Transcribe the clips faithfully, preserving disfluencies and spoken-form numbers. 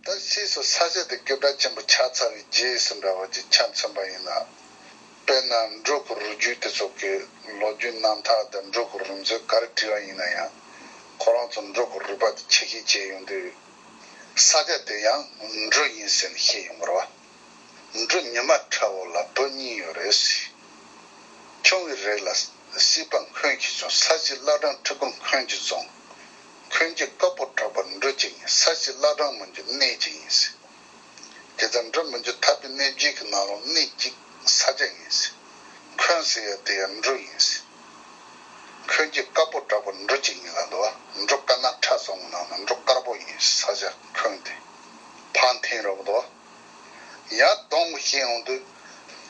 ད་ཕྱིས་སུ་ས་སྐྱ་དེ་སྐད་གྲགས་ཆེན་པོ་ཆགས་ཚར་བའི་རྗེས་སུ་འདྲ་བ་ཅིག་ཆ་མཚོན་པ་ཡིན་ན། དཔེར་ན་འབྲུག་གི་རུས་རྒྱུད་དེ་ཚོ་གི་ལོ་རྒྱུས་རྣམ་ཐར་དང་འབྲུག་གི་རུས་མཛོད་ག་རེ་བྲིས་པ་ཡིན་ན་ཡང་། ཁོ་རང་ཚོ་འབྲུག་གི་རུས་པ་དེ་ཆེ་བཤད་བྱས་ཡོང་དུས། ས་སྐྱ་དེ་ཡང་འབྲུ་ཡིན་ཟེར་ནས་བཤད་ཡོང་བ་རེད་བ། འབྲུ་ཉི་མ་ཁྲ་བོ་ལ་བུ་གཉིས་ཡོད་རེད་ཟེར། ཆུང་བའི་རིགས་ལ་སྲིད་པ་འཁོན་གྱིས་བཟུང་། ས་གཞི་བླ་བྲང་ཁྲི་སྐོར་འཁོན་གྱིས་བཟུང་། འཁོན་གྱི་དཀར་པོ་དྲག་པོ་འབྲུ་གཅིག་ཡིན། ས་གཞི་བླ་བྲང་མི་འགྱུར་གནས་གཅིག་ཡིན་ཟེར། དེ་ལྟར་འབྲུ་མི་འགྱུར་ཐར་པའི་གནས་བརྒྱད་ཀྱི་ནང་ལ་གནས་གཅིག་ས་སྐྱ་ཡིན་ཟེར། འཁོན་ཟེར་ཡ་དེ་ཡང་འབྲུ་ཡིན་ཟེར། འཁོན་གྱི་དཀར་པོ་དྲག་པོ་འབྲུ་གཅིག་ཡིན་ལ་འདུག་འབྲུ་དཀར་ནག་ཁྲ་གསུམ་གྱི་ནང་ན་འབྲུ་དཀར་པོ་ཡིན་ས་སྐྱ་འཁོན་དེ། ཕར་འཐེན་རོགས་འདུག་ཡང་གདོང་གི་བཤད་ཡོང་དུས།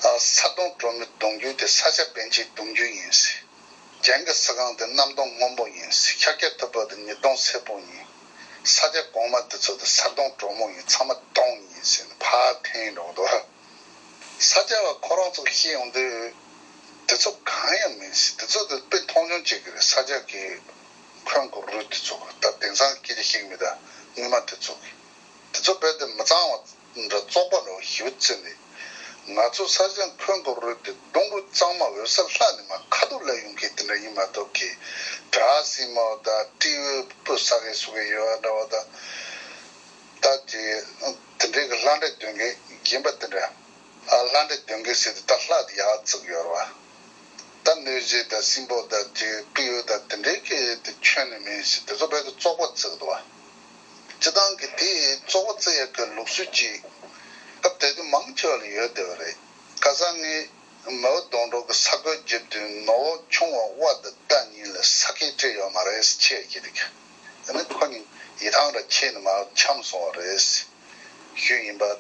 ཨ། ས་གདོང་དྲོན་མོའི་གདུང་རྒྱུད་དེ་ས་སྐྱ་པཎ་ཆེན་གདུང་རྒྱུད་ཡིན་ཟེར། རྒྱན་གྱི་སྲི་གང་དེ་གནམ་གདོང་སྔོན་པོ་ཡིན་ཟེར། ཤཱཀྱ་ཐུབ་པ་དེ་ཉི་གདོང་སེར་པོ་ཡིན། ས་སྐྱ་གོང་མ་དེ་ཚོ་དེ་ས་གདོང་དྲོན་མོ་ཡིན། ཚང་མ་གདོང་ཡིན་ཟེར་ནས་ཕར་འཐེན་རོགས་འདུག་ས་སྐྱ་བ་ཁོ་རང་ཚོ་བཤད་ཡོང་དུས། དེ་ཚོ་གང་ཡང་མིན་ཟེར། དེ་ཚོ་དེ་དཔེ་མཐོང་ཆུང་བྱེད་ཀྱི་རེད། ས་སྐྱ་གི་འཁོན་གྱི་རུས་དེ་ཚོ་གི། ད་དེང་སང་སྐད་ཆ་བཤད་ཀྱི་མེད། ད་སྔོན་མ་དེ་ཚོ་གི། དེ་ཚོ་རྦད་དེ་མི་གཙང་བ་འདྲ་བཙོག་པ་འདྲ་བོ་ཞེ་པོ་བརྩི་ནས། ང་ཚོ་ས་སྐྱ་འཁོན་གྱི་རུས་དེ་གདུང་རུས་གཙང་མ་འོད་གསལ་ལྷ་ནས་མར་ཁ་ཐུག་སླེབས་ཡོང་མཁན་དེ་འདྲ་ཡིན་མ་གཏོགས། གི་བྲག་སྲིན་མོ་དང་སྤྲེའུ་སྤུ་ཟ་མཁན་ཟ་མཁན་ཡོད་པ་འདྲ་བ་དང་། ད་ཅི་དེ་འདྲའི་གི་ལྷ་འདྲེ་འདོན་མཁན་ཡིན་པ་དེ་འདྲ། ཨ། ལྷ་འདྲེ་འདོན་མཁན་ཟེར་དུས་ད་ལྷ་དེ་ཡག་བརྩི་གི་ཡོད་རེད་བ། ད་གནོད་བྱེད་དང་སྲིན་པོ་དང་དེ་སྤྲེའུ་དང་དེ་འདྲའི་གི་དེ་ཁྱོན་ནས་མིན་ཟེར། དེ་ཚོ་རྦད་དེ་བཙོག་པ་བརྩི་གི་འདུག་བ། སྤྱིར་བཏང་གི་དེ་བཙོག་པ་བརྩི་ཡག་གི་ལུགས་སྲོལ་ཅིག་སྐབས་དེ་དུས་མང་ཆེ་བ་ལ་ཡོད་བསྡད་པ་རེད། ཁ་སང་ངས་མི་བུ་སྡོང་གྲོགས་ཀྱི་ས་རྒོད་རྒྱབ་དུས་ནོར་བུ་ཆུང་བ་དབའ་དང་རྟ་གཉིས་ལ་ས་ཁེ་སྤྲད་ཡོད་མ་རེད་ཟེར། ཆེ་གི་རེད། ཨ་ནི་ཁོ་གཉིས་ཡིད་ཐང་ར་ཆད་ནས་མར་འཁྱམས་སོང་བ་རེད་ཞུས་ཡིན་པ།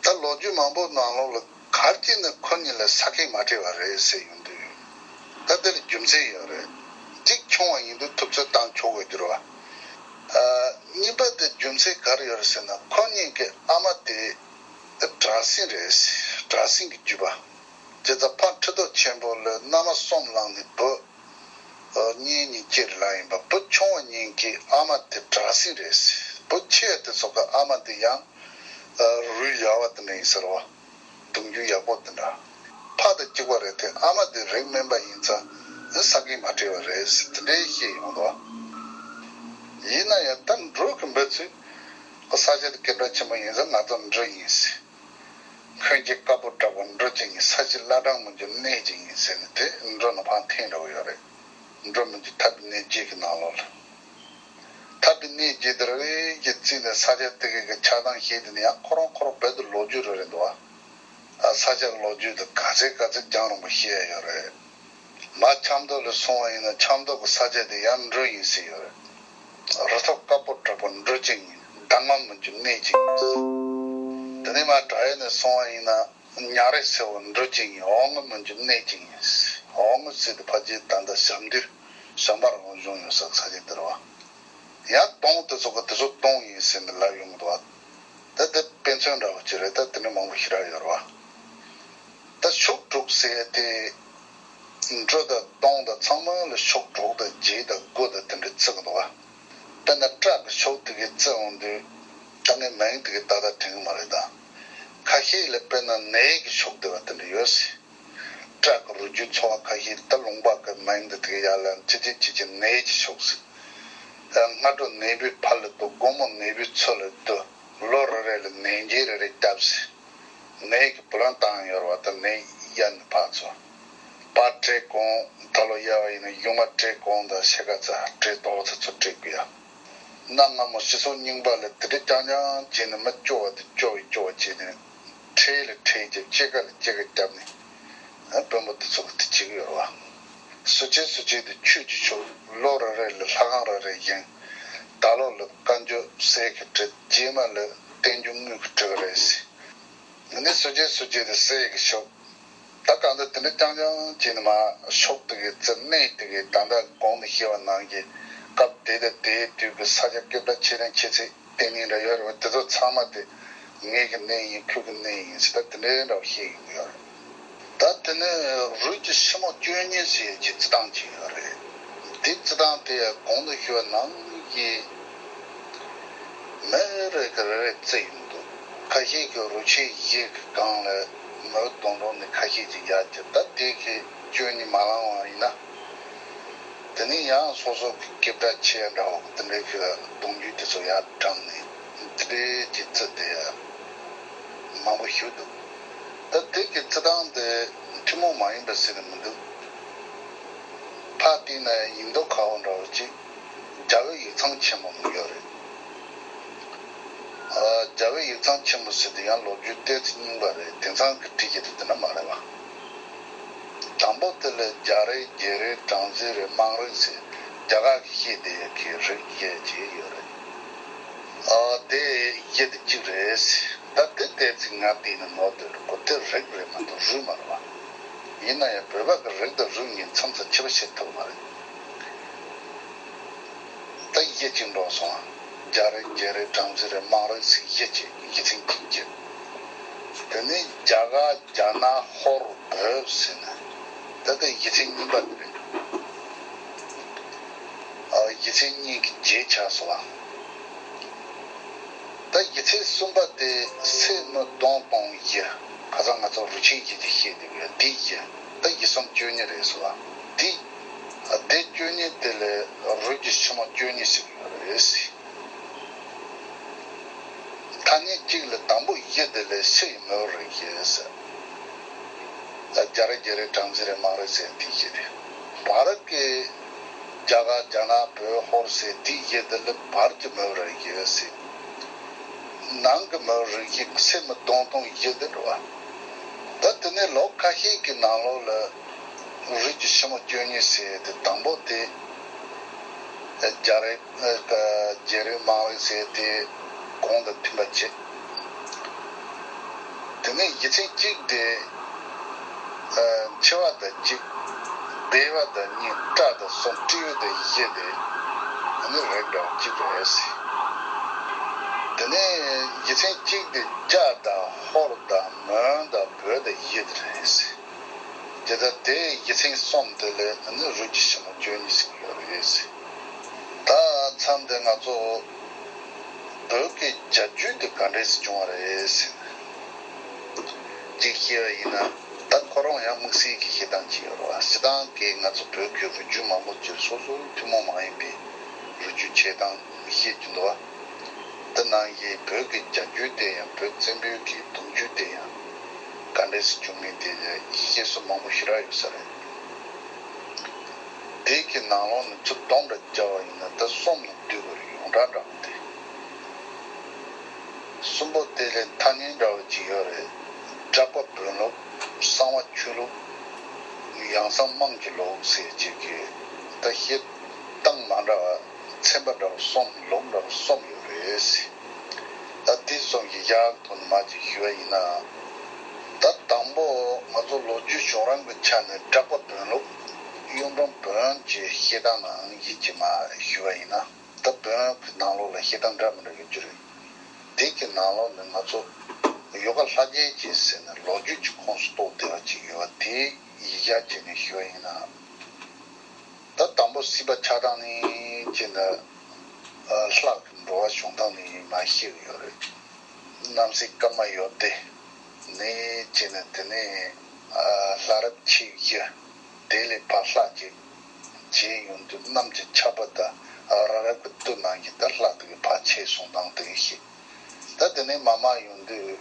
ད་ལོ་རྒྱུས་མང་པོ་ནང་ལོགས་ལ་ག་རེ་བྱས་ནས་ཁོ་གཉིས་ལ་ས་ཁེ་མ་སྤྲད་པ་རེད་ཟེར་ཡོང་དུས། ད་དེ་ལ་རྒྱུ་མཚན་ཡོད་རེད། གཅིག་ཆུང་བ་ཡིན་དུས་ཐུབ་ཚོད་བཏང་ཆོག་གི་འགྱུར་བ། ཨ། གཉིས་པ་དེ་རྒྱུ་མཚན་ག་རེ་ཡོད་རེད་ཟེར་ན། ཁོ་གཉིས་ཀྱི་ཨ་མ་དེ་བྲག་སྲིན་རེད། བྲག་སྲིན་གྱི་རྒྱུད་པ། བྱས་ཙང་ཕ་ཁྲི་ཐོག་ཆེན་པོ་ལ་མནའ་མ་གསུམ་བླངས་ནས་བུ་གཉིས་གཉིས་སྐྱེས་ལ་ཡིན་པ། བུ་ཆུང་བ་གཉིས་ཀྱི་ཨ་མ་དེ་བྲག་སྲིན་རེད། བུ་ཆེ་བ་དེ་ཚོ་གི་ཨ་མ་དེ་ཡང་རུས་ཡག་པ་དེ་འདྲ་ཡིན་ཟེར་བ། གདུང་རྒྱུད་ཡག་པོ་དེ་འདྲ། ཕ་དང་གཅིག་པ་རེད་དེ། ཨ་མ་དེ་རིགས་དམན་པ་ཡིན་ཙང་ས་ཁེ་མ་སྤྲད་པ་རེད་ཟེར། དེ་འདྲའི་བཤད་ཡོང་འདུག་ཡིན་ན་ཡང་ད་འབྲུ་གི་འབུ་ཚོས་ས་སྐྱ་དེ་སྐད་གྲགས་ཆེན་པོ་ཡིན་ཙང་ང་ཚོ་འབྲུ་ཡིན་ཟེར། འཁོན་གྱི་དཀར་པོ་དྲག་པོ་འབྲུ་གཅིག་ཡིན། ས་གཞི་བླ་བྲང་མི་འགྱུར་གནས་གཅིག་ཡིན་ཟེར་ནས་དེ་འབྲུ་ནང་ཕར་འཐེན་འགྲོ་གི་ཡོད་རེད། འབྲུ་མི་འགྱུར་ཐར་པའི་གནས་བརྒྱད་ཀྱི་ནང་ལོགས་ལ། ཐར་པའི་གནས་བརྒྱད་དེ་རེ་རེ་བཞིན་བརྩིས་ནས་ས་སྐྱ་དེ་གའི་གི་ཆགས་སྟངས་བཤད་དེ་ནི་ཡང་ཁོ་རང་ཁོ་རང་རྦད་དེ་ལོ་རྒྱུས་རེ་རེ་འདུག་ཨ། ས་སྐྱ་གི་ལོ་རྒྱུས་དེ་ག་ཚད་ག་ཚད་རྒྱང་རིང་པོ་བཤད་ཡ་ཡོད་རེད། མ་ཆབ་མདོ་ལ་སོང་བ་ཡིན་ན་ཆབ་མདོ་གི་ས་སྐྱ་དེ་ཡང་འབྲུ་ཡིན་ཟེར་ཡོད་རེད། རུ་ཐོག་དཀར་པོ་དྲག་པོ་འབྲུ་གཅིག་ཡིན། གདང་མ་མི་འགྱུར་གནས་གཅིག་ཡིན། དེ་ནས་མར་བྲག་གཡས་ནས་སོང་བ་ཡིན་ན་ཉག་རི་སེར་པོ་འབྲུ་གཅིག་ཡིན། འོག་ངོས་མི་འགྱུར་གནས་གཅིག་ཡིན། འོག་ངོས་ཟེར་དུས་ཕལ་ཆེར་ད་ལྟ་ཞབས་འདུས་ཞབས་འབར་རང་བྱུང་ཡོད་ས་ས་ཆ་དེ་རེད་བ། ཡང་གདོང་དེ་ཚོ་གི་དེ་ཚོ་གདོང་ཡིན་ཟེར་ནས་ལབ་ཡོང་གི་འདུག་བ། ད་དེ་དཔེ་མཚོན་འདྲ་བོ་ཅིག་རེད། ད་དེ་འདྲ་མང་པོ་ཞེ་དྲག་ཡོད་རེད་བ། ད་ཤོག་དྲུག་ཟེར་ཡ་དེ། འབྲུ་དང་གདོང་དང་ཚང་མ་ལ་ཤོག་དྲུག་དང་བརྒྱད་དང་དགུ་དང་དེ་འདྲ་བརྩི་གི་འདུག་བ། དཔེར་ན་སྐྲ་གི་ཤོག་དེ་གའི་བརྩི་འོང་དུས། ད་ངས་མིང་དེ་གའི་ཏག་ཏག་དྲན་གི་མ་རེད་ད། ཁ་ཤས་ལ་དཔེར་ན་ནད་ཀྱི་ཤོག་དེ་བ་དེ་འདྲ་ཡོད་སྲིད། སྐྲ་གི་རུས་རྒྱུད་ཚོ་བ་ཁ་ཤས་ད་ལུང་པ་གི་མིང་དེ་དེ་གའི་ཡར་ལ་ཅི་ཅི་ཅི་ཅི་ནད་ཀྱི་ཤོག་ཟེར། སྔ་དྲོ་ནད་པའི་ཕ་ལ་འདུག་དགོང་མོ་ནད་པའི་ཚུ་ལ་འདུག་ལོ་རེ་རེ་ལ་ནད་འགོས་རེ་རེ་བརྒྱབ་ཟེར། ནད་ཀྱི་བུ་ལོན་བཏང་ཡོད་རེད་བ། ད་ནད་གཡར་ནས་ཕར་ཚུར། པ་བྲེ་གོང་། ད་ལོ་གཡར་བ་ཡིན་ན་ཡུ་མ་བྲེ་གོང་དང་ཤ་ཁ་ཚ་བྲེ་དོག་ཚ་ཚུར་བྲེ་དགོས་ཡ། གནའ་སྔ་མོ་ཤི་སོགས་རྙིང་པ་ལ་དེ་འདྲ་རྐྱང་རྐྱང་བྱས་ནས་མི་སྐྱོ་བ་དེ་སྐྱོ་བའི་སྐྱོ་བ་བྱས་ནས། འཕྲེད་ལ་འཕྲེད་རྒྱབ། ཕྱེད་ཀ་ལ་ཕྱེད་ཀ་བརྒྱབ་ནས། ཨ། དཔོན་པོ་དེ་ཚོ་གིས་དེ་བྱེད་ཀྱི་ཡོད་རེད་བ། གསོ་དཔྱད་གསོ་དཔྱད་དེ་ཆོས་ཀྱི་ཕྱོགས། ལོ་རེ་རེ་ལ་ལྷ་ཁང་རེ་རེ་བཞེངས། ད་ལོ་ལ་བཀའ་འགྱུར་གསེར་གྱི་བྲིས། རྗེས་མ་ལ་བསྟན་འགྱུར་དངུལ་གྱི་བྲིས་པ་རེད་ཟེར། འདི་ནི་གསོ་དཔྱད་གསོ་དཔྱད་དེ་གསེར་གྱི་ཤོག། ད་གང་ལྟར་དེ་འདྲ་རྐྱང་རྐྱང་བྱས་ནས་མར་ཤོག་དེ་གའི་བརྩི། གནས་དེ་གའི་ད་ལྟ་གོང་དུ་བཤད་པ་ནང་བཞིན་སྐབས་དེ་དང་དེའི་དུས་ཀྱི་ས་སྐྱ་སྐད་གྲགས་ཆེ་ལན་ཆེ་ཚད་བསྟན་ནི་འདྲ་ཡོད་རེད་བ། དེ་ཚོ་ཚང་མ་དེ་ངེད་ཀྱི་གནས་ཡིན། ཁོས་ཀྱི་གནས་ཡིན་ཟེར། ད་དེ་འདྲའི་འདྲ་བ་བཤད་ཡོང་གི་ཡོད་རེད། ད་དེ་ནས་རུས་ཀྱི་ཕྱི་མོ་བཅུ་གཉིས་ཟེར་གྱི་རྩི་སྟངས་ཅིག་ཡོད་རེད། དེ་རྩི་སྟངས་དེ་གོང་དུ་ཞུས་པ་ནང་བཞིན་མི་ རེ་གི་རེ་རེ་བརྩི་ཡོང་འདུག་ཁ་ཤས་ཀྱི་རུ་ཆེན་བཞི་གི་སྒང་ལ་མོ་དོང་འགྲོ་ནས་ཁ་ཤས་ཀྱི་ཡར་གྱི་ད་དེ་གི་སྐྱོན་ནི་མ་ལང་བ་ཡིན་ན། དེ་ནས་ཡང་སོ་སོ་གི་སྐད་གྲགས་ཆེ་འདྲ་བོ་དེ་འདྲའི་གི་གདུང་རྒྱུད་དེ་ཚོ་ཡར་དྲངས་ནས་དེ་འདྲའི་གི་རྩི་དེ་མང་པོ་ཞིག་འདུག་ད་དེ་གི་རྩི་སྟངས་དེ་ཐུན་མོང་མ་ཡིན་པ་ཟེར་ནས་མི་འདུག་ཕར་བལྟས་ན་ཡིན་མདོག་ཁ་པོ་འདྲ་བོ་ཅིག་རྒྱལ་བའི་ཡིག་ཚང་ཆེན་མོ་མི་ཡོད་རེད། རྒྱལ་བའི་ཡིག་ཚང་ཆེན་མོ་ཟེར་དེ་ཡང་ལོ་རྒྱུས་ཏོག་ཙམ་རྙིང་པ་རེད། དེང་སང་གི་བྲིས་ཀྱི་དེ་དེ་འདྲ་མ་རེད་བ། དང་པོ་དེ་ལ་རྒྱ་རིགས་རྒྱལ་རིགས་བྲམ་ཟེ་རིགས་དམངས་རིགས་ཟེར་རྒྱ་གར་གྱི་བཤད་དེ་གི་རིགས་བཤད་ཀྱི་ཡོད་རེད། ཨ་དེ་བཤད་དེ་གཅིག་རེད། ད་དེ་ཏོག་ཙམ་ང་བལྟས་ན་ནོར་འདུག་རེད། ཁོ་དེ་རིགས་རེད་མ་གཏོགས་རུས་མ་རེད་བ། ཡིན་ན་ཡང་བོད་པ་གི་རིགས་དང་རུས་གཉིས་མཚམས་མཚམས་ཁྱད་པར་བཤད་ཐུབ་མ་རེད། ད་བཞི་གཅིག་འགྲོ་སོང་། རྒྱ་རིགས་རྒྱལ་རིགས་བྲམ་ཟེ་རིགས་དམངས་རིགས་ཟེར་བཞི་གཅིག་ཡིག་ཚན་གཅིག་གཅིག་དེ་ནས་རྒྱ་གར་རྒྱ་ནག་ཧོར་བོད་ཟེར་ནས་ད་ལྟ་ཡིག་ཚན་གཉིས་པ་དེ་རེད། ཨ་ཡིག་ཚན་གཉིས་ཀྱི་རྗེས་ཆགས་སོང་བ། ད་ཡིག་ཚན་གསུམ་པ་དེ་སད་མི་གདོང་སྟོང་བཞི། ཁ་སང་ང་ཚོ་རུས་ཆེན་བཞི་གཅིག་བཤད་དེ་ཡོད་དེ་བཞི། ད་བཞི་གསུམ་བཅུ་གཉིས་རེད་སོང་བ། དེ་དེ་བཅུ་གཉིས་དེ་ལས་རུས་ཀྱི་ཕྱི་མ་བཅུ་གཉིས་ཟེར་གྱི་ཡོད་རེད། ཐ་སྙད་གཅིག་ལ་དང་པོ་བཞི་དེ་ལས་སད་ཡི་མོ་རེད་ཟེར། རྒྱ་རིགས་རྒྱལ་རིགས་བྲམ་ཟེ་རིགས་དམངས་རིགས་ཟེར་དེ་བཞི་རེད། བར་གྱི་རྒྱ་གར་རྒྱ་ནག་བོད་ཧོར་ཟེར་དེ་བཞི་དེ་ལ་བར་གྱི་མོ་རེད་ཟེར། ནང་གི་མོ་རེད་ཟེར། སད་མི་གདོང་སྟོང་བཞི་དེ་རེད་བ། ད་དེ་ནས་ལོ་ཁ་ཤས་ཀྱི་ནང་ལོགས་ལ་རུས་ཀྱི་ཕྱི་མ་བཅུ་གཉིས་ཟེར་དེ་དང་པོ་དེ་རྒྱ་རིགས། རྒྱལ་རིགས་དམངས་རིགས་ཟེར་དེ་གོང་དང་མཐུན་པ་བྱེད། དེ་ནས་ཡིག་ཚན་གཅིག་དེ་ཨ་འཆི་བ་དང་གཅིག་སྦས་པ་དང་གཉིས། སྐྲ་དང་གསུམ། སྤྲེའུ་དང་བཞི་དེ་ཨ་ནི་རིགས་འདྲ་བ་གཅིག་རེད་ཟེར། དེ་ནས་ཡིག་ཚན་གཅིག་དེ་རྒྱ་དང་ཧོར་དང་མོན་དང་བོད་དང་བཞི་དེ་རེད་ཟེར། དེ་ལྟར་དེ་ཡིག་ཚན་གསུམ་དེ་ལས་ཨ་ནི་རུས་ཀྱི་ཕྱི་མ་བཅུ་གཉིས་ཟེར་གྱི་ཡོད་རེད་ཟེར། ད་མཚམས་དེ་ང་ཚོ་བོད་ཀྱི་བྱ་རྒྱུད་དེ་ག་འདྲས་སེ་བྱུང་བ་རེད་ཟེར་ན། གཅིག་བཤད་པ་ཡིན་ན་ད་ཁོ་རང་ཡང་དམིགས་བསལ་གྱི་བཤད་སྟངས་ཅིག་ཡོད་རེད་བ། སྤྱིར་བཏང་གི་ང་ཚོ་བོད་ཀྱི་རུས་རྒྱུད་མང་པོ་ཅིག་སོ་སོའི་ཐུན་མོང་མ་ཡིན་པའི་རུས་རྒྱུད་འཆད་སྟངས་བཤད་ཀྱི་འདུག་བ། དེ་ནང་བཞིན་བོད་ཀྱི་བྱ་རྒྱུད་དེ་ཡང་བོད་བཙན་པོའི་གི་གདུང་རྒྱུད་དེ་ཡང་ག་འདྲས་སེ་བྱུང་མིན་དེ་བཤད་སྲོལ་མང་པོ་ཞེ་དྲག་ཡོད་ས་རེད། དེ་གི་ནང་ལོགས་ནས་ཚུར་དོམ་ར་བརྒྱབ་པ་ཡིན་ན་ད་གསུམ་ལ་བསྡུས་པ་རེད། ཡོངས་གྲགས་འདྲ་བོ་དེ། གསུམ་པོ་དེ་ལས་ཐ་སྙད་འདྲ་བོ་ཅིག་ཡོད་རེད། སྦྲགས་པ་བོན་ལུགས། གསང་བ་ཆོས་ལུགས། ཡང་གསང་དམངས་ཀྱི་ལུགས་ཟེར་ཅིག་གི་ད་བཤད་སྟངས་མ་འདྲ་བ་ཚན་པ་འདྲ་བོ་གསུམ། ལུགས་འདྲ་བོ་གསུམ་ཡོད་རེད་ཟེར། ད་དེ་གསུམ་གྱི་བཞག་ཐོག་ནས་མ་ཅིག་ཞུ་བ་ཡིན་ན། ད་དང་པོ་ང་ཚོ་ལོ་རྒྱུས་བྱུང་རིམ་གྱི་ཆ་ནས་སྦྲགས་པ་བོན་ལུགས། གཡུང་དྲུང་བོན་གྱི་བཤད་སྟངས་ནང་བཞིན་གྱི་མ་ཞུ་བ་ཡིན་ན། ད་བོན་གྱི་ནང་ལོགས་ལ་བཤད་སྟངས་འདྲ་མི་འདྲ་ཡོད་རྒྱུ་རེད། དེ་གི་ནང་ལོགས་ནས་ང་ཚོ་ཡོ་ག་ལྷ་རྒྱལ་གྱི་ཟེར་ནས་ལོ་རྒྱུས་ཀྱི་ཁོངས་སུ་གཏོགས་བསྡད་པ་ཅིག་ཡོད་པ་དེ་ཡིག་ཆ་བྱས་ནས་ཞུ་བ་ཡིན་ན། ད་དང་པོ་སྲིད་པ་ཆགས་སྟངས་ནས་བྱས་ན། ལྷ་གི་འགྲོ་བ་བྱུང་སྟངས་ནས་མར་བཤད་ཀྱི་ཡོད་རེད། རྣམ་སྲས་ཀརྨ་ཡབ་སྡེ་ནས་བྱས་ནས་དེ་ནས་ལྷ་རབས་ཆེ་བཞི། དེ་ལས་ཕར་ལྷ་གཅིག་བྱས་ཡོང་དུས་གནམ་གྱི་ཆར་པ་དང་རི་རབ་ཀྱི་གཏུབ་ནང་བཞིན་ད་ལྷ་དེ་གི་ཕར་ཆེ་སོང་སྟངས་དེ་ཤེས། ད་དེ་ནས་མར་མར་ཡོང་དུས།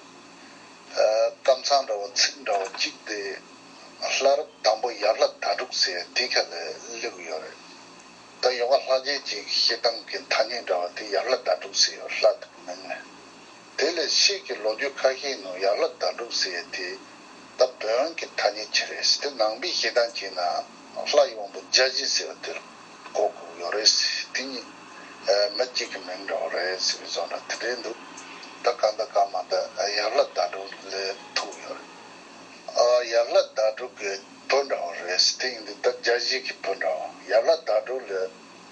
ཨ་ཀམ་ཚང་འདྲ་བོ་ཚིག་འདྲ་བོ་གཅིག་དེ་ལྷ་རབས་དང་པོ་ཡབ་ལྷ་ཟླ་དྲུག་ཟེར་དེ་ཁ་ལ་སླེབས་ཡོད་རེད། ད་ཡོ་ག་ལྷ་རྒྱལ་གྱི་བཤད་སྟངས་ཀྱི་ཐ་སྙད་འདྲ་བ་དེ་ཡབ་ལྷ་ཟླ་དྲུག་ཟེར་ཡོད། ལྷ་དེ་གི་མིང་ལ། དེ་ལས་ཕྱིས་ཀྱི་ལོ་རྒྱུས་ཁ་ཤས་ནང་ཡབ་ལྷ་ཟླ་དྲུག་ཟེར་དེ་ད་བོན་གྱི་ཐ་སྙད་ཅིག་རེད། དེ་ནང་པའི་བཤད་སྟངས་བྱས་ན་ལྷ་ཡི་དབང་པོ་བརྒྱ་བྱིན་ཟེར་བ་དེར་གོ་དགོས་ཡོད་རེད། དེ་གཉིས་མི་གཅིག་གི་མིང་འདྲ་བོ་རེད་ཟེར་བའི་བཟོ་འདྲ་དེ་འདྲའི་འདུག་ད་གང་ལྟར་གང་མ་ལྟར་ཡབ་ལྷ་ཟླ་དྲུག་ལ་ཐུག་ཡོད་རེད། ཨ་ཡབ་ལྷ་ཟླ་དྲུག་གི་བུ་འདྲ་བོ་རེད། དེ་ཡིན་དུས་ད་བརྒྱ་བྱིན་གྱི་བུ་འདྲ་བོ། ཡབ་ལྷ་ཟླ་དྲུག་ལ་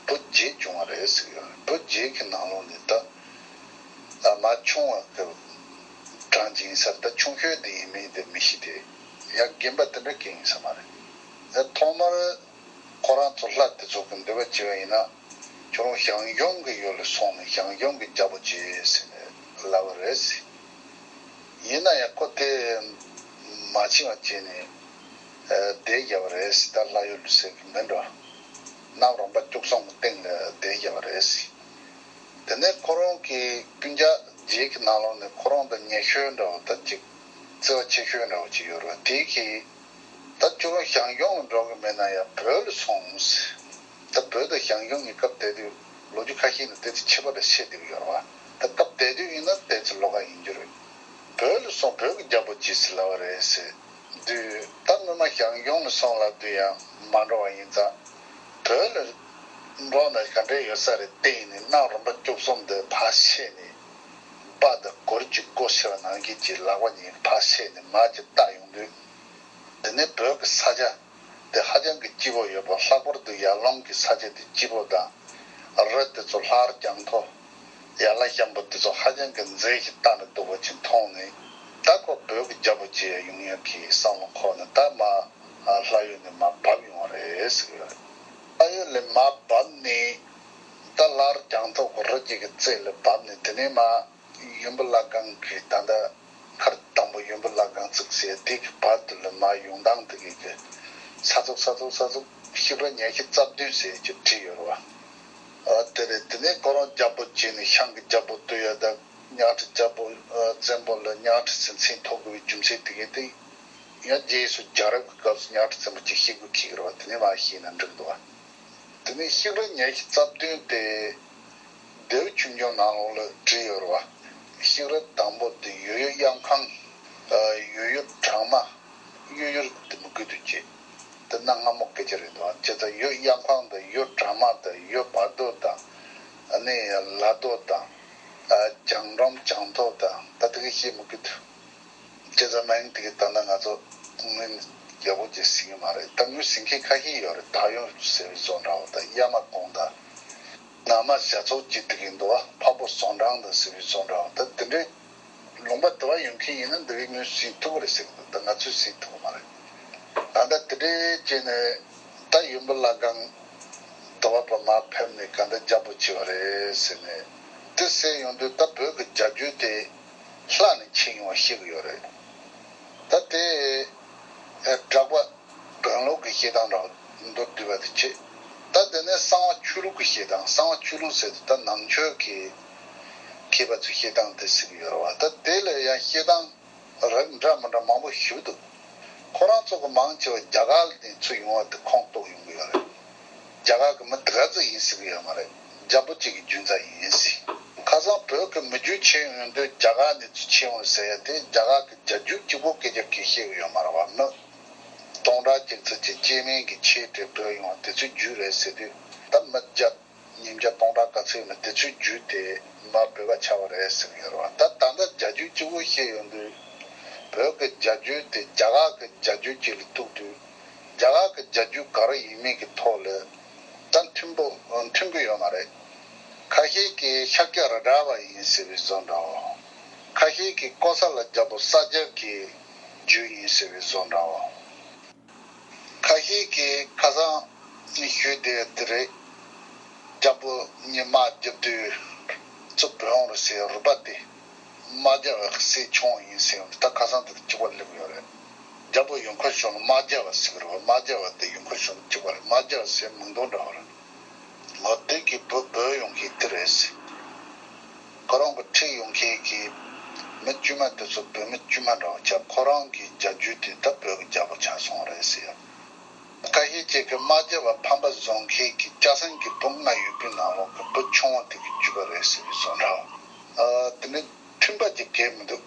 བུ་བརྒྱད་བྱུང་བ་རེད་ཟེར་ཡོད་རེད། བུ་བརྒྱད་ཀྱི་ནང་ལོགས་ནས་ད་ཨ་མ་ཆུང་བ་གི་གྲངས་ཅིག་ཡིན་ས་རེད། ད་ཆུང་ཤོས་དེ་ཡིན་མིན་དེ་མི་ཤེས་ཏེ། ཡང་རྒན་པ་དེ་འདྲ་གང་ཡིན་ས་མ་རེད། ཨ་ཐོག་མར་ཁོ་རང་ཚོ་ལྷ་དེ་ཚོ་གི་འདོད་པ་བྱས་པ་ཡིན་ན། ཁྱོད་རང་ཞང་ཞུང་གི་ཡུལ་ལ་སོང་ནས་ཞང་ཞུང་གི་རྒྱལ་པོ་བྱེད་ཟེར་ནས། ལབ་པ་རེད། ཡིན་ན་ཡང་ཁོ་དེ་མ་ཕྱིན་པ་བྱས་ནས་ཨ་བསྡད་བཞག་པ་རེད། ད་ལྷ་ཡུལ་ཟེར་གི་མིན་འགྲོ། གནམ་རིམ་པ་བཅུ་གསུམ་གྱི་སྟེང་ལ་བསྡད་བཞག་པ་རེད། དེ་ནས་ཁོ་རང་གི་སྤུན་ཀྱག་བརྒྱད་ཀྱི་ནང་ལོགས་ནས་ཁོ་རང་དང་ཉེ་ཤོས་འདྲ་བོ་ད་ཅིག་བརྩེ་བ་ཆེ་ཤོས་འདྲ་བོ་ཅིག་ཡོད་རེད་བ། དེ་གིས་ད་ཁྱོད་རང་ཞང་ཞུང་ལ་འགྲོ་གི་མེད་ན་ཡང་བོད་ལ་སོང་ཟེར། ད་བོད་དང་ཞང་ཞུང་གཉིས་སྐབས་དེ་དུས་ལོ་རྒྱུས་ཁ་ཤས་ནས་དེ་དུས་ཁྱད་པར་དུ་བཤད་བསྡད་ཀྱི་ཡོད་རེད་བ། ད་སྐབས་དེ་དུས་ཡིན་ན་དེ་ཚོ་ལོགས་ཀ་ཡིན་རྒྱུ་རེད། བོད་ལ་སོང་བོད་ཀྱི་རྒྱལ་པོ་བྱོས་ཟེར་ལབ་པ་རེད་ཟེར་དུས། ད་སྔོན་མ་ཞང་ཞུང་ལ་སོང་ལབ་དུས་ཡང་མ་འགྲོ་བ་ཡིན་ཙང་། བོད་ལ་འགྲོ་ན་ག་འདྲས་ཡོད་ས་རེད་བལྟས་ནས་གནམ་རིམ་པ་བཅུ་གསུམ་དེ་ཕར་བཤད་ནས། སྦྲ་དང་གུར་གྱི་སྒོ་ཕྱེ་བ་ནང་བཞིན་གྱི་ལག་པ་གཉིས་ཕར་བཤད་ནས་མར་ཅིག་བལྟ་ཡོང་དུས། དེ་ནས་བོད་ཀྱི་ས་ཆ་དེ་ཧ་ཅང་གི་སྐྱིད་པོ་ཡོད་པ། ལྷག་པར་དུ་ཡར་ཀླུང་གི་ས་ཆ་དེ་སྐྱིད་པོ་དང་། རི་དེ་ཚོ་ལྷར་རྒྱང་མཐོ། ཡར་ལ་ཤམ་པོ་དེ་ཚོ་ཧ་ཅང་གི་མཛེས་ཤིང་ལྟ་ན་སྡུག་པ་ཅིག་མཐོང་ནས། ད་ཁོ་བོད་ཀྱི་རྒྱལ་པོ་བྱེད་ཡ་ཡོང་ཡ་གི་བསམ་བློ་འཁོར་ནས་ད་མར་ལྷ་ཡུལ་ནས་མར་བབས་ཡོང་བ་རེད་ཟེར་གི་ཡོད་རེད། ལྷ་ཡུལ་ལས་མར་བབས་ནས། ད་ལྷར་རྒྱང་མཐོ་གི་རི་གཅིག་གི་རྩེ་ལ་བབས་ནས། དེ་ནས་མར་ཡུམ་བུ་བླ་སྒང་གི་ད་ལྟ་མཁར་དང་པོ་ཡུམ་བུ་བླ་སྒང་བརྩིགས་ཟེར་དེ་གི་བར་དུ་ལ་མར་ཡོང་སྟངས་དེ་གི་གི་ས་ཚུགས་ས་ཚུགས་ས་ཚུགས་ཤིག་ར་ཉི་ཤུ་རྩ་བདུན་ཟེར་གྱི་བྲིས་ཡོད་རེད་བ། ཨ་དེ་རེད། དེ་ནས་ཁོ་རང་རྒྱལ་པོ་བྱས་ནས་ཞང་གི་རྒྱལ་པོ་བསྡུ་ཡ་དང་། གཉའ་ཁྲི་རྒྱལ་པོ་ཨ་བཙན་པོ་ལ་གཉའ་ཁྲི་སྲིད་འཛིན་ཐོབ་དགོས་པའི་རྒྱུ་མཚན་དེ་གི་དེ། ཡང་རྗེས་སུ་རྒྱལ་རབས་ཀྱི་སྐབས་སུ་གཉའ་ཁྲི་བཙན་པོ་ཅིག་བཤད་དགོས་ཁེལ་གི་རེད་བ། དེ་ནས་མར་བཤད་ན་འགྲིག་འདུག་བ། དེ་ནས་ཤིག་ར་ཉི་ཤུ་རྩ་བདུན་དེ་ལྡེའུ་ཆོས་འབྱུང་ནང་ལོགས་ལ་བྲིས་ཡོད་རེད་བ། ཤིག་ར་དང་པོ་དེ་ཡོད་ཡུལ་གཡམ་ཁང་། ཡོད་ཡུལ་བྲག་དམར། གཡུ་ཡུལ་དེ་མི་དགོས་དུས་བྱས། དེ་གནའ་སྔ་མོ་སྐད་ཆ་རེད་འདུག་བ། བྱས་ཙང་ཡོད་ཡུལ་གཡམ་ཁང་དང་ཡོད་ཡུལ་བྲག་དམར་དང་ཡོད་ཡུལ་བར་རྡོ་དང་། ཨ་ནི་ལ་རྡོ་དང་། བྱང་སྒྲོམ་བྱང་ཐོག་དང་ད་དེ་ག་བཤད་མི་དགོས་དུས། བྱས་ཙང་མིང་དེ་གི་ད་ལྟ་ང་ཚོ་དངོས་ཡག་པོ་ཅིག་ཟིན་གྱི་མ་རེད། ད་དངོས་ཟིན་མཁན་ཁ་ཤས་ཡོད་རེད། དར་ཡུལ་ཟེར་བའི་བཟོ་འདྲ་བོ་དང་། གཡའ་མ་གུང་དང་། ན་མ་བྱ་ཚོགས་ཀྱི་དེ་གི་འདུག་བ། འཕགས་པོ་ཟོང་དྲང་དང་ཟེར་བའི་བཟོ་འདྲ་བོ། ད་དེ་འདྲའི་ལུང་པ་དེ་བ་ཡོང་མཁན་ཡིན་ན་འདི་གའི་དངོས་ཟིན་ཐུབ་པ་རེད་ཟེར་གི་འདུག་ད་ང་ཚོས་ཟིན་ཐུབ་ཀྱི་མ་རེད། ད་ལྟ་དེ་འདྲའི་བྱས་ནས་ད་ཡུམ་བུ་བླ་སྒང་དུ་བ་པ་མར་ཕེབས་ནས་ག་འདྲ་རྒྱལ་པོ་བྱས་པ་རེད་ཟེར་ནས་དེ་ཟེར་ཡོང་དུས། ད་བོད་ཀྱི་རྒྱལ་རྒྱུད་དེ་ལྷ་ནས་མཆེད་ཡོང་བ་ཤེས་ཀྱི་ཡོད་རེད། ད་དེ་ཨེ་གྲགས་པ་བོན་ལུགས་ཀྱི་བཤད་སྟངས་འདྲ་བོ་མདོར་བསྡུས་པ་དེ་བྱས། ད་དེ་ནས་གསང་བ་ཆོས་ལུགས་ཀྱི་བཤད་སྟངས། གསང་བ་ཆོས་ལུགས་ཟེར་དུས་ད་ནང་ཆོས་ཀྱི་མཁས་པ་ཚོའི་བཤད་སྟངས་དེ་ཟེར་གྱི་ཡོད་རེད་བ། ད་དེ་ལ་ཡང་བཤད་སྟངས་རིགས་འདྲ་མི་འདྲ་མང་པོ་ཞིག་འདུག་ཁོ་རང་ཚོ་གི་མང་ཆེ་བ་རྒྱ་གར་ནས་ཚུར་ཡོང་བ་དེ་ཁོངས་གཏོགས་ཡོང་གི་ཡོད་རེད། རྒྱ་གར་གི་མི་དེ་ག་ཚོད་ཡིན་ཟེར་གི་ཡོད་མ་རེད། རྒྱལ་པོ་གཅིག་གི་རྒྱུད་མཚན་ཡིན་ཟེར། ཁ་སང་བོད་གི་མི་རྒྱུད་ཆེན་ཡོང་དུས་རྒྱ་གར་ནས་ཚུར་ཆེན་ཡོང་ཟེར་ཡ་དེ་རྒྱ་གར་གི་རྒྱལ་རྒྱུད་གཅིག་པོ་སྐད་ཆ་གི་བཤད་གི་ཡོད་མ་རེད་བ། མི་སྟོང་ཕྲག་གཅིག་ཙམ་གྱི་སྐྱེ་དམན་གྱི་ཆེ་གྲས་བོད་ཡོང་བ་དེ་ཚོའི་རྒྱུད་རེད་ཟེར་དུས། ད་མི་རྒྱ་ཉིས་བརྒྱ་སྟོང་ཕྲག་ག་ཚོད་ཡོད་ན་དེ་ཚོའི་རྒྱུད་དེ་མར་བོད་པ་ཆགས་པ་རེད་ཟེར་གི་ཡོད་རེད་བ། ད་ད་ལྟ་རྒྱལ་རྒྱུད་གཅིག་པོ་བཤད་ཡོང་དུས། བོད་ཀྱི་རྒྱལ་རྒྱུད་དེ་རྒྱ་གར་གྱི་རྒྱལ་རྒྱུད་གཅིག་ལ་གཏུགས་དུས། རྒྱ་གར་གྱི་རྒྱལ་རྒྱུད་ག་རེ་ཡིན་མིན་གྱི་ཐོག་ལ་ད་མཐུན་པོ་མཐུན་གྱི་ཡོད་མ་རེད། ཁ་ཤས་ཀྱིས་ཤཱཀྱ་ར་ཌཱ་བ་ཡིན་ཟེར་བའི་བཟོ་འདྲ་བོ། ཁ་ཤས་ཀྱིས་ཀོ་ས་ལ་རྒྱལ་པོ་ས་སྐྱ་གི་རྒྱུད་ཡིན་ཟེར་བའི་བཟོ་འདྲ་བོ། ཁ་ཤས་ཀྱིས་ཁ་སང་ནས་ཞུས་བསྡད་དེ་རེད། རྒྱལ་པོ་ཉི་མ་རྒྱབ་དུས་ཚུར་བོད་ཡོང་རེད་ཟེར་རུས་པ་དེ་རྨ་རྒྱལ་བ་གི་སྲས་ཆུང་བ་ཡིན་ཟེར་བ་ད་ཁ་སང་དེ་གཅིག་པ་སླེབས་ཡོད་རེད། རྒྱལ་པོ་ཡུལ་འཁོར་གཞུང་ལ་རྨ་རྒྱལ་བ་ཟེར་གི་རེད་བ། རྨ་རྒྱལ་བ་དེ་ཡུལ་འཁོར་གཞུང་ལ་གཅིག་པ་རེད། རྨ་རྒྱལ་བ་ཟེར་མིང་དོན་འདྲ་བ་རེད། ངོ་དེབ་ཀྱི་བོད་བོད་ཡོང་མཁན་དེ་རེད་ཟེར། ཁོ་རང་གི་ཁྲིད་ཡོང་མཁན་གྱི་མི་དཀྱུས་མ་དེ་ཚོ་བོད་མི་དཀྱུས་མ་འདྲ་བོ་ཆགས། ཁོ་རང་གི་རྒྱལ་རྒྱུད་དེ་ད་བོད་ཀྱི་རྒྱལ་པོ་ཆགས་སོང་བ་རེད་ཟེར་ཡ། ཁ་ཤས་ཅིག་གིས་རྨ་རྒྱལ་བ་ཕམ་པ་བཟོ་མཁན་གྱི་སྐྱ་སེང་གི་བུ་ལྔ་ཡོད་པའི་ནང་ལོགས་ཀྱི་བུ་ཆུང་བ་དེ་གི་རྒྱུད་པ་རེད་ཟེར་བའི་བཟོ་འདྲ་བ། ཨ་དེ་ནི་མཐུན་པ་ཅིག་གས་མི་འདུག་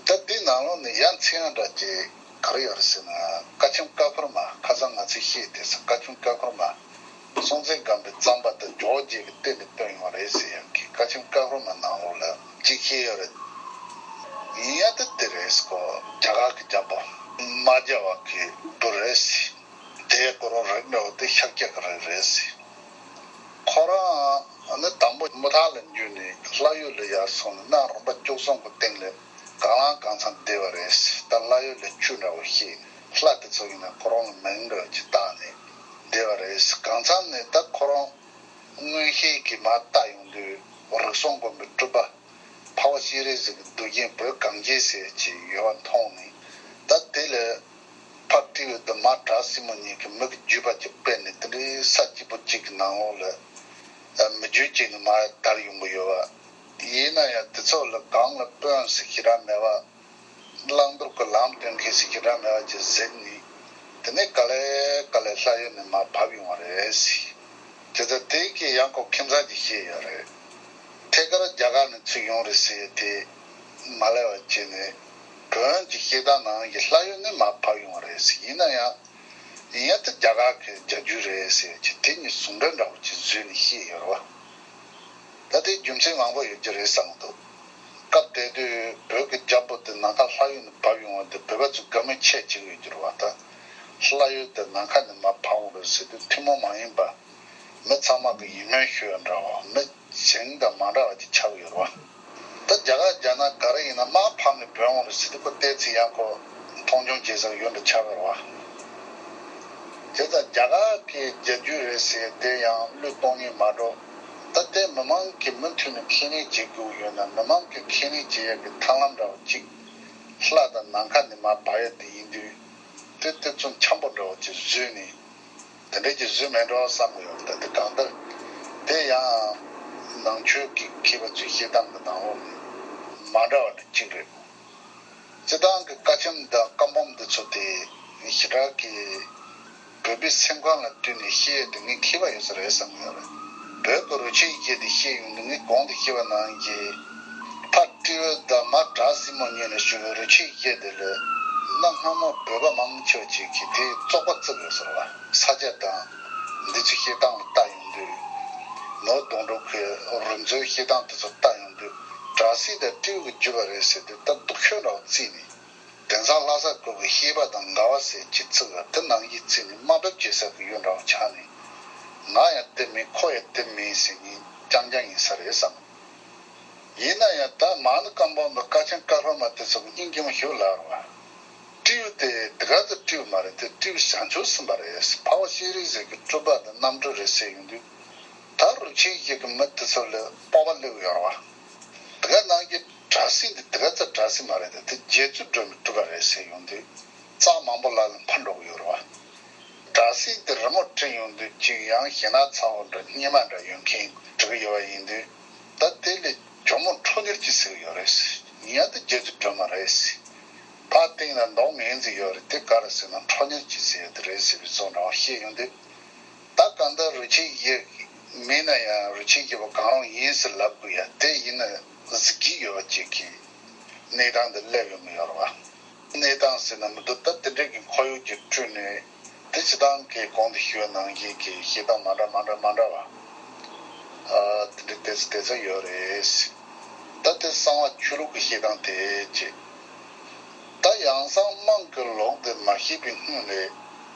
ད་དེའི་ནང་ལོགས་ནས་ཡ་མཚན་ཡང་འདྲ་ཅིག་ག་རེ་ཡོད་རེད་ཟེར་ན། ཀ་ཆེམ་ཀ་ཁོལ་མ། ཁ་སང་ང་ཚོས་བཤད་དེ་ས། ཀ་ཆེམ་ཀ་ཁོལ་མ། སྲོང་བཙན་སྒམ་པོའི་རྩམ་པ་དེ་ཇོ་བོ་རྗེ་གི་རྟེན་དུ་བཏོན་ཡོད་རེད་ཟེར་ཡག་གི་ཀ་ཆེམ་ཀ་ཁོལ་མ་ནང་ལོགས་ལ་ཅིག་བཤད་ཡོད་རེད། ཡིན་ཡང་དེ་དེ་རེད་ཟེར་གོ། རྒྱ་གར་གི་རྒྱལ་པོ་རྨ་རྒྱལ་བ་གི་བུ་རེད་ཟེར། དེའི་སྐོར་རང་རིག་གནས་འོག་དེ་ཤཱཀྱ་གི་རིགས་རེད་ཟེར། ཁོ་རང་ནི་དང་པོ་མུ་ཐང་ལ་འཇུས་ནས་ལྷ་ཡུལ་ལ་ཡར་སོང་ནས་གནམ་རིམ་པ་བཅུ་གསུམ་གི་སྟེང་ལ་གང་ལ་གང་འཚམ་བསྡད་པ་རེད། ད་ལྷ་ཡུལ་ལ་ཆུ་འདྲ་བོ་ཞིག་ལྷ་དེ་ཚོ་ཡིན་ན་ཁོ་རང་ལ་མིང་འདྲ་བོ་ཅིག་བཏགས་ནས་བསྡད་པ་རེད། གང་འཚམ་ནས་ད་ཁོ་རང་མངོན་ཤེས་ཀྱིས་མར་བལྟ་ཡོང་དུས་རིགས་གསུམ་མགོན་པོའི་སྤྲུལ་པ་འཕགས་པ་ ཤེས་རིག་ཟིག་གི་རྡོ་རྒྱན་བོད་གངས་ཅན་ཟེར་གྱི་ཡོད་པ་མཐོང་ནས། ད་དེ་ལས་ཕར་སྤྲེའུ་དང་མར་བྲག་སྲིན་མོ་གཉིས་ཀྱི་མི་གི་བརྒྱུད་པ་ཅིག་སྤེལ་ནས། དེ་འདྲའི་ས་སྐྱིད་པོ་གཅིག་གི་ནང་ལོགས་ལ་མི་རྒྱུད་ཅིག་ནས་མར་དར་ཡོང་གི་ཡོད་པ། ཡིན་ན་ཡང་དེ་ཚོ་ལ་གང་ལ་དཔོན་ཟེར་ཞེ་དྲག་མེད་པ། བླང་དོར་གྱི་ལམ་སྟོན་མཁན་ཟེར་ཞེ་དྲག་མེད་པ་ཅིག་གཟིགས་ནས། དེ་ནས་ག་ལེ་ག་ལེ་ལྷ་ཡུལ་ནས་མར་བབས་ཡོང་བ་རེད་ཟེར། དེ་ལྟར་དེ་གི་ཡང་ཁོ་ཁྱིམ་ཚང་གིས་བཤད་ཡོད་རེད། ཐད་ཀར་རྒྱ་གར་ནས་ཚུར་ཡོང་རེད་ཟེར་དེ་མ་ལབ་པ་བྱས་ནས། བོན་གྱི་བཤད་སྟངས་ནང་གི་ལྷ་ཡུལ་ནས་མར་བབས་ཡོང་བ་རེད་ཟེར། ཡིན་ན་ཡང་ཡིན་ཡང་དེ་རྒྱ་གར་གྱི་རྒྱལ་རྒྱུད་རེད་ཟེར་གྱི་དེ་གཉིས་ཟུང་འབྲེལ་འདྲ་བོ་ཅིག་བཟོས་ནས་བཤད་ཡོད་རེད་བ། ད་དེའི་རྒྱུ་མཚན་མང་པོ་ཡོད་ཀྱི་རེད་བསམ་གྱི་འདུག་སྐབས་དེ་དུས་བོད་ཀྱི་རྒྱལ་པོ་དེ་ནམ་མཁའ་ལྷ་ཡུལ་ནས་བབས་ཡོང་བ་དེ་བོད་པ་ཚོས་དགའ་མོས་ཆེ་བྱེད་ཀྱི་ཡོད་ཀྱི་རེད་བ། ད་ལྷ་ཡུལ་དེ་ནམ་མཁའ་ནས་མར་བབས་ཡོང་རེད་ཟེར་དུས་ཐུན་མོང་མ་ཡིན་པ། མི་ཚང་མ་གི་ཡིད་སྨོན་ཞུ་ཡ་འདྲ་བ། མི་གཞན་དང་མ་འདྲ་བ་ཅིག་ཆགས་ཡོད་རེད་བ། ད་རྒྱ་གར་རྒྱ་ནག་ག་རེ་ཡིན་ན་མར་བབས་ནས་བོད་ཡོང་རེད་ཟེར་དུས་ཁོ་བལྟས་ཚེ་ཡང་ཁོ་མཐོང་ཆུང་བྱེད་ས་ཡོད་འདྲ་ཆགས་ཡོད་རེད་བ། དེ་ལྟར་རྒྱ་གར་གྱི་རྒྱལ་རྒྱུད་རེད་ཟེར་དེ་ཡང་བློས་གཏོང་ཉན་མ་འགྲོ། ད་ལྟའི་མི་མང་གིས་མུ་མཐུད་ནས་ཁས་ལེན་བྱེད་དགོས་ཡོད་ན། མི་མང་གིས་ཁས་ལེན་བྱེད་ཡག་གི་ཐབས་ལམ་འདྲ་བོ་གཅིག་ལྷ་དང་ནམ་མཁའ་ནས་མར་བབས་ཡ་དེ་ཡིན་དུས། དེ་དེ་ཚོ་འཆམ་པོ་འདྲ་བོ་ཅིག་བཟོས་ནས། དེ་འདྲ་ཅིག་བཟོས་མེད་འགྲོ་བསམ་གི་ཡོད། ད་དེ་གང་ལྟར་དེ་ཡང་ནང་ཆོས་ཀྱི་མཁས་པ་ཚོའི་བཤད་སྟངས་ཀྱི་ནང་ལོགས་ནས་མ་འདྲ་བ་འདྲ་གཅིག་རེད། སྤྱིར་བཏང་གི་བཀའ་ཆེམས་དང་བཀའ་འབུམ་འདི་ཚོ་དེ་ཞེ་དྲག་གི་བོད་པའི་སེམས་ཁམས་ལ་བསྟུན་ནས་བཤད་དེ་ངས་མཁས་པ་ཡོད་ས་རེད་བསམ་གི་ཡོད་རེད། བོད་ཀྱི་རུ་ཆེན་བཞི་དེ་བཤད་ཡོང་དུས། ངས་གོང་དུ་བཤད་པ་ནང་བཞིན་ཕར་སྤྲེའུ་དང་མར་བྲག་སྲིན་མོ་གཉིས་ནས་བྱུང་བའི་རུ་ཆེན་བཞི་དེ་ལས་གནའ་སྔ་མོ་བོད་པ་མང་ཆེ་བ་ཅིག་གིས་དེ་བཙོག་པ་བརྩི་གི་ཡོད་ས་རེད་བ། ས་སྐྱ་དང་འདི་ཚོའི་བཤད་སྟངས་ལ་བལྟ་ཡོང་དུས། ནོར་གདོང་དྲུག་གི་རུ་མཛོའི་བཤད་སྟངས་དེ་ཚོ་བལྟ་ཡོང་དུས། བྲག་སྲིན་དེ་སྤྲེའུ་གི་བརྒྱུད་པ་རེད་ཟེར་དུས། ད་སྡུག་ཤོས་འདྲ་བོ་བརྩིས་ནས། དེང་སང་ལྷ་ས་ཁུལ་གྱི་བཤད་པ་དང་འགལ་བ་ཟེར་གྱི་ཚིག་ལ་དེ་ནང་བཞིན་བརྩིས་ནས་དམའ་འབེབས་བྱེད་ས་གི་ཡུལ་འདྲ་བོ་ཆགས་ནས། ང་ཡང་དེ་མིན་ཁོ་ཡང་དེ་མིན་ཟེར་མཁན་རྐྱང་རྐྱང་ཡིན་ས་རེད་བསམ། ཡིན་ན་ཡང་ད་མ་ཎི་བཀའ་འབུམ་དང་བཀའ་ཆེམས་བཀའ་སློབ་མ་དེ་ཚོ་གི་སྙིང་རྗེ་མོ་ཞིག་ལབ་རོགས། སྤྲེའུ་དེ་དེ་ག་ཚོད་སྤྲེའུ་མ་རེད། དེ་སྤྲེའུ་བྱང་ཆུབ་སེམས་དཔའ་རེད། འཕགས་པ་སྤྱན་རས་གཟིགས་ཀྱི་སྤྲུལ་པ་དང་རྣམ་སྤྲུལ་རེད་ཟེར་ཡོང་དུས། ད་རུ་ཆེན་བཞི་གི་མི་དེ་ཚོ་ལ་སྤོབས་པ་སླེབས་ཡོད་རེད་བ། དེ་ག་ནང་གི་བྲག་སྲིན་དེ་དེ་ག་ཚོད་བྲག་སྲིན་མ་རེད། དེ་དེ་རྗེ་བཙུན་སྒྲོལ་མའི་སྤྲུལ་པ་རེད་ཟེར་ཡོང་དུས། རྩ་མང་པོ་ལ་ལ་འཕར་འགྲོ་གི་ཡོད་རེད་བ། བྲག་སྲིན་དེ་རི་མོ་བྲིས་ཡོང་དུས་ཅིག་ཡང་ཞེ་ན་ཚ་བོ་འདྲ་སྙེ་མ་འདྲ་ཡོད་མཁན་བྲིས་ཡོད་པ་ཡིན་དུས། ད་དེ་ལས་ཇོ་མོ་ཁྲོ་གཉེར་གྱིས་ཟེར་གི་ཡོད་རེད། ཡིན་ཡང་དེ་རྗེ་བཙུན་སྒྲོལ་མ་རེད། ཕར་སྟེང་ལ་མདོག་ངན་ཟིག་ཡོད་རེད། དེ་ག་རེ་ཟེར་ན་ཁྲོ་གཉེར་གྱིས་ཟེར་དེ་རེད་ཟེར་བའི་བཟོ་འདྲ་བ་བཤད་ཡོང་དུས། ད་གང་ལྟར་རུ་ཆེན་བཞི་མིན་ན་ཡང་རུ་ཆེན་བཞི་པོ་གང་རུང་ཡིན་ཟེར་ལབ་དགོས་ཡ་དེ་ཡིན་ན་གཟི་བརྗིད་ཡོད་པ་ཅིག་གི་གནས་སྟངས་འདི་སླེབས་ཡོང་གི་ཡོད་རེད་བ། གནས་སྟངས་ཟེར་ན་མི་འདུག་ད་དེ་འདྲའི་གི་ཁོར་ཡུག་ཅིག་བསྐྲུན་ནས། དེ་སྤྱིར་བཏང་གི་གོང་དུ་ཞུས་པ་ནང་བཞིན་གྱི་བཤད་སྟངས་མ་འདྲ་མ་འདྲ་མ་འདྲ་བ། ཨ་དེ་འདྲའི་དེ་ཚོ་དེ་ཚོ་ཡོད་རེད། ད་དེ་གསང་བ་ཆོས་ལུགས་ཀྱི་བཤད་སྟངས་དེ་བྱས། ད་ཡང་གསང་དམངས་ཀྱི་ལུགས་དེ་མ་ཤེས་པའི་སྔོན་ལ།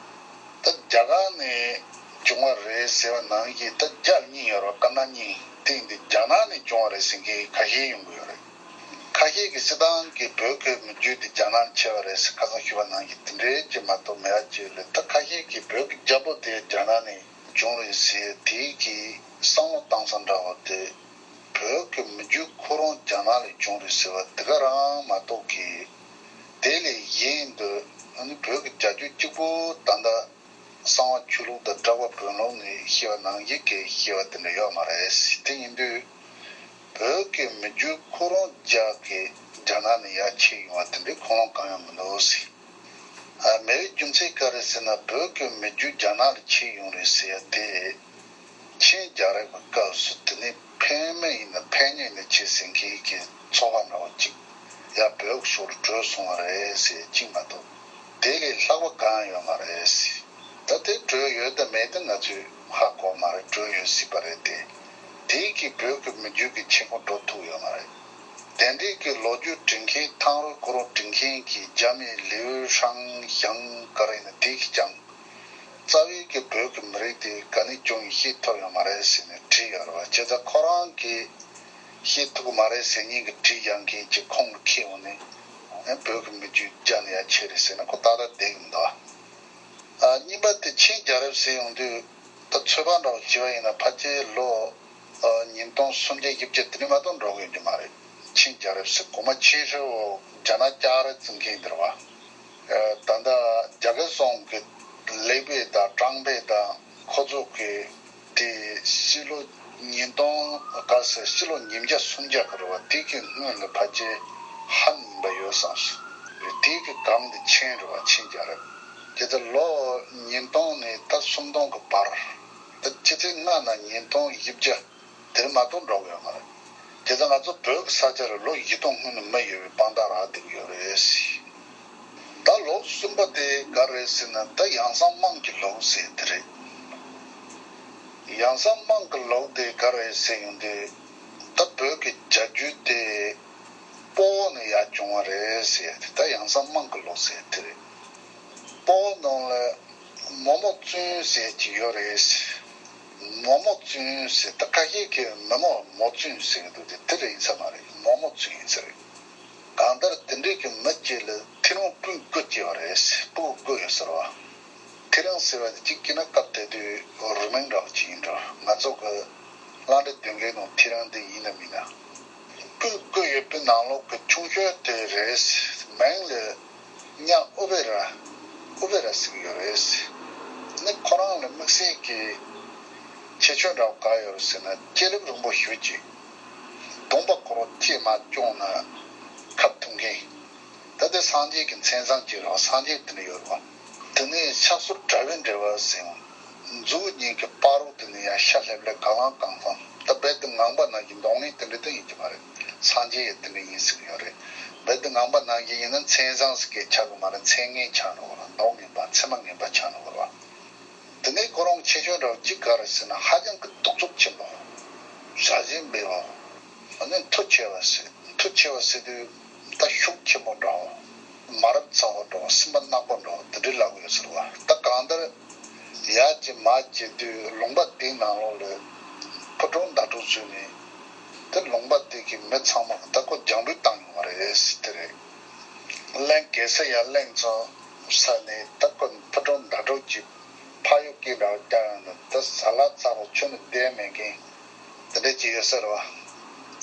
ད་རྒྱ་གར་ནས་བྱུང་བ་རེད་ཟེར་བ་ནང་བཞིན། ད་རྒྱ་གཉིས་ཡོད་རེད་བ། དཀར་ནག་གཉིས། དེ་ཡིན་དུས་རྒྱ་ནག་ནས་བྱུང་བ་རེད་ཟེར་མཁན་ཁ་ཤས་ཡོང་གི་ཡོད་རེད། ཁ་ཤས་ཀྱིས་སྤྱིར་བཏང་གི་བོད་ཀྱི་མི་རྒྱུད་དེ་རྒྱ་ནག་ནས་མཆེད་པ་རེད་ཟེར་ཁ་སང་ཞུས་པ་ནང་བཞིན་དེ་འདྲའི་ཅིག་མ་གཏོགས་མེད་པ་ཅིག་ལས། ད་ཁ་ཤས་ཀྱིས་བོད་ཀྱི་རྒྱལ་པོ་དེ་རྒྱ་ནག་ནས་བྱུང་རེད་ཟེར། དེའི་གི་བསམ་བློ་བཏང་ས་འདྲ་བོ་དེ། བོད་ཀྱི་མི་རྒྱུད་ཁོ་རང་རྒྱ་ནག་ལས་བྱུང་རེད་ཟེར་བ་དེ་ག་རང་མ་གཏོགས་ཀྱི། དེ་ལས་གཞན་དུ་ཨ་ནི་བོད་ཀྱི་རྒྱལ་རྒྱུད་གཅིག་པོ་ད་ལྟ་གསང་བ་ཆོས་ལུགས་དང་སྦྲགས་པ་བོན་ལུགས་ནས་བཤད་པ་ནང་བཞིན་གྱི་བཤད་པ་དེ་འདྲ་ཡོད་མ་རེད། དེ་ཡིན་དུས་བོད་ཀྱི་མི་རྒྱུད་ཁོ་རང་རྒྱ་གི་རྒྱ་ནག་ནས་ཡར་མཆེད་ཡོང་བ་དེ་འདྲའི་ཁུངས་ལུང་གང་ཡང་མི་འདུག་ཟེར། ཨ་མེད་པའི་རྒྱུ་མཚན་ག་རེ་ཟེར་ན། བོད་ཀྱི་མི་རྒྱུད་རྒྱ་ནག་ལ་མཆེད་ཡོང་རེད་ཟེར་ཡ་དེ། ཆིན་རྒྱལ་རབས་ཀྱི་སྐབས་སུ་དེ་ནས་ཕན་མི་ཡིན་ན་ཕན་ཉེས་ནས་བྱེད་ཟེར་མཁན་གྱི་ཚོ་བ་འདྲ་བོ་ཅིག་ཡར་བོད་ཀྱི་ཕྱོགས་ལ་བྲོས་སོང་བ་རེད་ཟེར་གཅིག་མ་གཏོགས། དེ་ལས་ལྷག་པ་གང་ཡང་ཡོད་མ་རེད་ཟེར། ད་དེ་བྲོས་ཡོད་དམ་མེད་དེ་ང་ཚོས་ཧ་གོ་མ་རེད། བྲོས་ཡོད་སྲིད་པ་རེད་དེ། དེའི་གི་བོད་ཀྱི་མི་རྒྱུད་ཀྱི་མཆེད་ཁུངས་འགྲོ་ཐུབ་ཡོད་མ་རེད། དེ་འདྲའི་གི་ལོ་རྒྱུས་འབྲི་མཁན། ཐང་རུས་ཁོ་རང་འབྲི་མཁན་གྱི་རྒྱ་མི་ལིའུ་ཧྲང་ཞང་ག་རེ་ཡིན་ན་དེ་གིས་ཀྱང་རྩ་བའི་གི་བོད་ཀྱི་མི་རིགས་དེ་ག་ནས་བྱུང་ཡིན་ཤེས་ཐུབ་ཡོད་མ་རེད་ཟེར་ནས་བྲིས་ཡོད་རེད་བ། བྱས་ཙང་ཁོ་རང་གིས་ཤེས་ཐུབ་ཀྱི་མ་རེད་ཟེར་མཁན་གྱི་བྲིས་ཡང་མཁན་གྱི་ཁོང་གི་ཁྱེར་འོང་ནས། ཨེ་བོད་ཀྱི་མི་རྒྱུད་རྒྱ་ནས་ཡར་མཆེད་རེད་ཟེར་ན་ཁོ་ཏག་ཏག་བསྡད་ཀྱི་མི་འདུག་བ། ཨ་གཉིས་པ་དེ་ཆིན་རྒྱལ་རབས་ཟེར་ཡོང་དུས། ད་ཚོད་དཔག་འདྲ་བོ་བྱས་པ་ཡིན་ན་ཕལ་ཆེར་ལོ་ཨ་ཉིས་སྟོང་སུམ་བརྒྱ་བཞི་བརྒྱ་དེ་ནས་མ་གཏོགས་འགྲོ་གི་ཡོད་རྒྱུ་མ་རེད། ཆིན་ རྒྱལ་རབས་སུ་གོང་མ་ཆེ་ཤོས་རྒྱ་ནག་ལྕགས་རི་བཙུན་མཁན་འདིར་བ། ད་ལྟ་རྒྱ་སྐད་སོང་གི་ལེགས་པའི་དང་ཀྲང་པའི་དང་ཁོ་ཚོ་གི་དེ་ཕྱི་ལོ་ཉིས་སྟོང་ག་ཟེར་ཕྱི་ལོ་ཉིས་བརྒྱ་སུམ་བརྒྱ་གི་རེད་བ། དེ་གི་སྔོན་ལ་ཕལ་ཆེར་ཧན་པ་ཡོད་བསམ་སོང་། དེ་གི་གམ་དེ་ཆིན་རེད་བ། ཆིན་རྒྱལ་རབས། དེ་ལྟར་ལོ་ཉིས་སྟོང་ནས་ད་སུམ་སྟོང་གི་བར། ད་ཕྱི་ཚེས་ལྔ་ནས་ཉིས་སྟོང་བཞི་བརྒྱ། དེར་མ་གཏོགས་འགྲོ་གི་ཡོད་མ་རེད། དེ་ཚོ་ང་ཚོ་བོད་ཀྱི་ས་ཆ་རུ་ལོ་བཞི་སྟོང་སྔོན་ནས་མི་ཡོད་པའི་དཔང་རྟགས་རག་བསྡད་ཀྱི་ཡོད་རེད། ད་ལོ་གསུམ་པ་དེ་ག་རེད་ཟེར་ན། ད་ཡང་གསང་དམངས་ཀྱི་ལུགས་ཟེར་དེ་རེད། ཡང་གསང་དམངས་ཀྱི་ལུགས་དེ་ག་རེད་ཟེར་ཡོང་དུས། ད་བོད་ཀྱི་བྱ་རྒྱུད་དེ་སྤོ་བོ་ནས་ཡར་བྱུང་བ་རེད་ཟེར་ཡ་དེ། ད་ཡང་གསང་དམངས་ཀྱི་ལུགས་ཟེར་དེ་རེད། སྤོ་བོ་ནང་ལ་མོ་མོ་བཙུན་ཟེར་གྱི་ཡོད་རེད། མོ་མོ་བཙུན་ཟེར། ད་ཁ་ཤས་ཀྱིས་མི་མོ་མོ་བཙུན་ཟེར་གྱི་འདུག་དེ་དེ་རེད་ཡིན་ས་མ་རེད། མོ་མོ་བཙུན་ཡིན་ས་རེད། གང་ལྟར་དེ་འདྲའི་གི་མི་གཅིག་ལ་ཐེའུ་རང་སྤུན་དགུ་སྐྱེས་པ་རེད། སྤུ་གུ་དགུ་ཡོད་ས་རེད་བ། ཐེའུ་རང་ཟེར་བ་དེ་གཅིག་སྐྱེས་ན་སྐབས་དེ་དུས་རུས་མིང་འདྲ་བ་ཅིག་ཡིན་འགྲོ། ང་ཚོ་གི་ལྷ་འདྲེ་སྡོད་མཁན་ནང་ཐེའུ་རང་དེ་ཡིན་ནམ་མིན་ན། སྤུན་དགུ་ཡོད་པའི་ནང་ལོགས་ཀྱི་ཆུང་ཤོས་དེ་རེད། མིང་ལ་ཉ་ཨུ་བེ་ར། ཨུ་བེ་ར་ཟེར་གྱི་ཡོད་རེད། ནི་ཁོ་རང་ལ་དམིགས་བསལ་གྱི་ཁྱད་ཆོས་འདྲ་བ་ག་ཡོད་རེད་ཟེར་ན། སྤྱན་རབ་རིང་པོ་ཞེ་ཅིག་གདོང་པ་ཁོ་རང་ལྕེ་མར་ཀྱོང་ནས་ཁ་ཐུག་མཁན། ད་དེ་སངས་རྒྱས་ཀྱི་མཚན་བཟང་ཅིག་རེད་བ། སངས་རྒྱས་དེ་འདྲ་ཡོད་རེད་བ། དེ་ནས་ཕྱག་སོར་དྲ་བའི་འགྲེལ་བ་ཟེར། མཛུབ་གཉིས་ཀྱི་སྤ་རོ་དེ་ནས་ཡར་ཤ་ལྷེབ་ལྷེབ་གང་ལང་གང་ལང་། ད་རྦད་དེ་ངང་པ་ནང་བཞིན་གདོང་ལེན་དེ་འདྲ་དེ་ཡིན་གྱི་མ་རེད། སངས་རྒྱས་ཡང་དེ་འདྲ་ཡིན་ཟེར་གྱི་ཡོད་རེད། རྦད་དེ་ངང་པ་ནང་བཞིན་ཡིན་ན་མཚན་བཟང་ཟེར་མཁན་ཆགས་ཀྱི་མ་རེད། མཚན་ངན་ཆགས་འགྲོ་གི་རེད། མདོག་ངན་པ་མཚན་མ་ངན་པ་ཆགས་འགྲོ་གི་རེད་བ། དེ་ནས་ཁོ་རང་ཁྱད་ཆོས་འདྲ་བ་གཅིག་ག་རེ་ཟེར་ན། ཧ་ཅང་གི་གདུག་རྩུབ་ཆེན་པོ། ཟ་ཟིང་འབེལ་བ། ཨ་ནི་མཐུ་ཆེ་བ་ཟེར། མཐུ་ཆེ་བ་ཟེར་དུས་ད་ཤུགས་ཆེན་པོ་འདྲ་བ། མ་རབས་ཚ་བོ་འདྲ་བ། སེམས་པ་ནག་པོ་འདྲ་བ་དེ་འདྲའི་ལབ་ཀྱི་ཡོད་ཟེར་བ། ད་གང་ལྟར་ཡར་གྱི་མར་གྱི་དུས་ལུང་པ་དེའི་ནང་ལོགས་ལ་ཕོ་བྲང་ཟླ་གྲོགས་བཟོས་ནས། དེ་ལུང་པ་དེ་གི་མི་ཚང་མ་ད་ཁོ་རྒྱང་འབོད་བཏང་ཡོང་བ་རེད་ཟེར་དེ་རེད། གླིང་གེ་སར་ཡར་གླིང་ཚོ་ས་ནས་ད་ཁོ་ཕོ་བྲང་ཟླ་གྲོགས་ཀྱི་ཕ་ཡུལ་སྐད་འདྲ་བ་རྒྱག་ཡོང་ན། ད་ཟ་ལ་ཚ་བ་ཆུ་ནང་བསྡད་མེད་མཁན་དེ་འདྲ་ཅིག་ཡོད་ས་རེད་བ།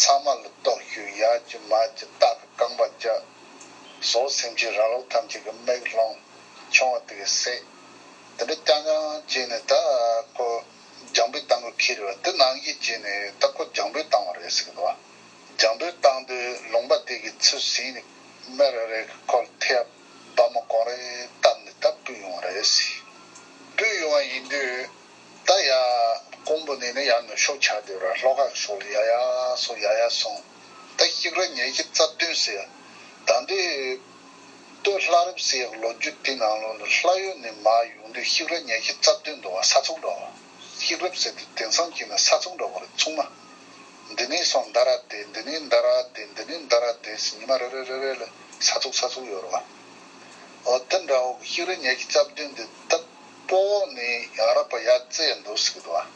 ཚང་མ་ལ་ལྟོགས་ཤུགས། ཡར་གྱི་མར་གྱི་སྟག་གི་རྐང་པ་བཅག་ཟོག་སེམས་ཅན་ར་ལོག་ཐམས་ཅད་ཀྱི་མིག་ལྷུང་། ཆུང་བ་དེ་གི་བསད། དེ་འདྲ་རྐྱང་རྐྱང་བྱས་ནས་ད་ཁོ་རྒྱང་འབོད་བཏང་གི་ཁྱེར་བ་དེ་ནང་བཞིན་བྱས་ནས་ད་ཁོ་རྒྱང་འབོད་བཏང་བ་རེད་ཟེར་གི་འདུག་བ། རྒྱང་འབོད་བཏང་དུས་ལུང་པ་དེ་གི་ཚུར་ཟིན་ནས་མི་རེ་རེ་གི་ཁོ་ལ་ཐེ་བ་མོ་གོང་རེ་བཏབ་ནས་ད་བུད་ཡོང་བ་རེད་ཟེར། བུད་ཡོང་བ་ཡིན་དུས། ད་ཡ་ཀོང་པོ་ནས་ནི་ཡར་ནུབ་ཕྱོགས་ཆགས་བསྡད་ར། ལྷོ་ཁ་ཕྱོགས་ལ་ཡ་ཡ་སོང་། ཡ་ཡ་སོང་། ད་ཤིག་ར་ཉི་ཤུ་རྩ་བདུན་ཟེར་ཡ། ད་འདི་སྟོད་ལྷ་རབས་ཟེར་ཡག་ལོ་རྒྱུས་དེ་ནང་ལོགས་ལ་ལྷ་ཡུལ་ནས་མར་ཡོང་དུས་ཤིག་ར་ཉི་ཤུ་རྩ་བདུན་འདུག་བ། ས་ཚུགས་འདུག་བ། ཤིག་རབས་ཟེར་དུས་དེང་སང་གི་ན་ས་ཚུགས་འདྲ་བོ་རེད་ཚང་མ། འདི་ནས་སོང་མདའ་ར་དེ། འདི་ནས་མདའ་ར་དེ། འདི་ནས་མདའ་ར་དེ་ཟེར་ཉི་མ་རེ་རེ་རེ་རེ་ལ་ས་ཚུགས་ས་ཚུགས་ཡོད་རེད་བ། འོ་དེ་འདྲ་བོ་གི་ཤིག་ར་ཉི་ཤུ་རྩ་བདུན་འདི་ད། སྤོ་བོ་ནས་ཡར་ར་པ་ཡར་རྩེ་ཡ་འདུག་ཟེར་གི་འདུག་བ།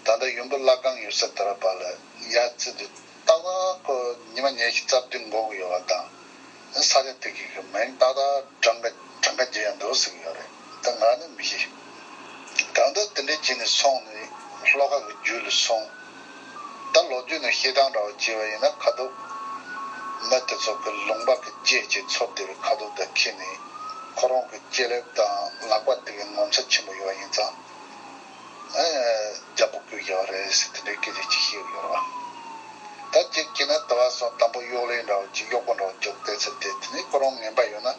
ད་ལྟ་ཡུམ་བུ་བླ་སྒང་ཡོད་ས་དེ་ར་པ་ལ་ཡར་རྩེ་དུས་ཏག་ཏག་ཁོ་ཉི་མ་ཉི་ཤུ་རྩ་བདུན་འགོར་གི་ཡོད་པ་དང་། ས་ཆ་དེ་གི་གི་མིང་ཏག་ཏག་གྲངས་ཀ་གྲངས་ཀ་བརྗེ་ཡ་འདུག་ཟེར་གི་ཡོད་རེད། ད་ང་ནི་མི་ཤེས། གང་ལྟར་དེ་འདྲའི་བྱས་ནས་སོང་ནས་ལྷོ་ཁ་གི་རྒྱུད་ལ་སོང་། ད་ལོ་རྒྱུས་ནང་བཤད་སྟངས་འདྲ་བོ་བྱས་པ་ཡིན་ན། ཁ་ཐུག་མི་དེ་ཚོ་གི་ལུང་པ་གི་སྐྱེས་ཀྱི་ཚོ་དེ་བའི་ཁ་ཐུག་ད་ཁྱེར་ནས་ཁོ་རང་གི་སྤྱན་ལེབ་དང་ལག་པ་དེ་གི་ངོ་མཚར་ཆེན་པོ་ཡོད་པ་ཡིན་ཙང་། ཨེ། རྒྱལ་པོ་བསྐོས་ཡོད་རེད་ཟེར་དེ་འདྲའི་སྐད་ཆ་ཅིག་བཤད་ཡོད་རེད་བ། ད་ཅིག་ཁྱེར་ན་དེ་བ་སོང་དང་པོ་གཡོག་ལེན་འདྲ་བོ་ཅིག་གཡོག་པོ་འདྲ་བོ་ཅིག་བསྡད་ཚེ་དེ་དེ་ནས་ཁོ་རང་ངན་པ་ཡོད་ན་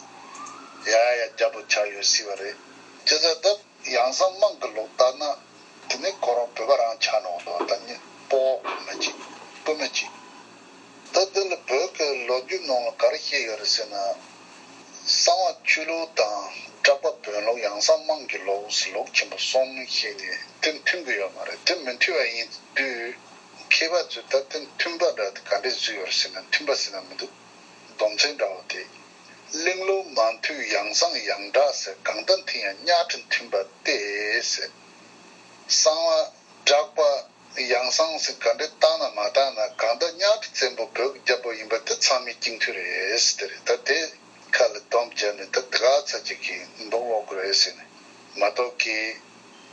ཡ་ཡ་རྒྱལ་པོ་ཆགས་ཡོད་སྲིད་པ་རེད། བྱས་ཙང་ད། ཡང་གསང་དམངས་ཀྱི་ལུགས་ལྟར་ན། དེ་ནི་ཁོ་རང་བོད་པ་རང་ཆགས་ནོ་ལོ། ད་ནི་སྤོ་བོ་མི་གཅིག་བུ་མི་གཅིག་ད་འདི་ལ་བོད་ཀྱི་ལོ་རྒྱུས་ནང་ལ་ག་རེ་བཤད་ཡོད་རེད་ཟེར་ན། གསང་བ་ཆོས་ལུགས་དང་སྦྲགས་པ་བོན་ལུགས། ཡང་གསང་དམངས་ཀྱི་ལུགས་ཟེར་ལུགས་ཆེན་པོ་གསུམ་བཤད་ནས་དེ་མཐུན་གྱི་ཡོད་མ་རེད། དེ་མི་མཐུན་པ་ཡིན་དུས། མཁས་པ་ཚོས་ད་དེ་མཐུན་པ་འདྲ་དེ་ག་འདྲས་བཟོས་ཡོད་རེད་ཟེར་ན། མཐུན་པ་ཟེར་ན་མི་འདུག་སྡོམ་ཚིག་འདྲ་བོ་དེ། གླིང་ལུགས་མ་མཐུན་ཡང་གསང་ཡང་སྦྲགས་ཟེར། གང་ལྟར་མཐུན་ཡང་གཉའ་ཁྲི་མཐུན་པ་སྟེ་ཟེར། གསང་བ་སྦྲགས་པ་ཡང་གསང་ཟེར་ག་འདྲ་བཏང་ན་མ་བཏང་ན། གང་ལྟར་གཉའ་ཁྲི་བཙན་པོ་བོད་ཀྱི་རྒྱལ་པོ་ཡིན་པ་དེ་ཚང་མས་གཅིག་མཐུན་རེད་ཟེར་དེ་རེད། ད་དེ་ཁ་ལ་སྡོམ་བརྒྱབ་ནས་ད་དེ་ག་ཚ་ཅིག་གིས་འདུག་འོག་གི་རེད་ཟེར་ནས་མ་གཏོགས་ཀྱི།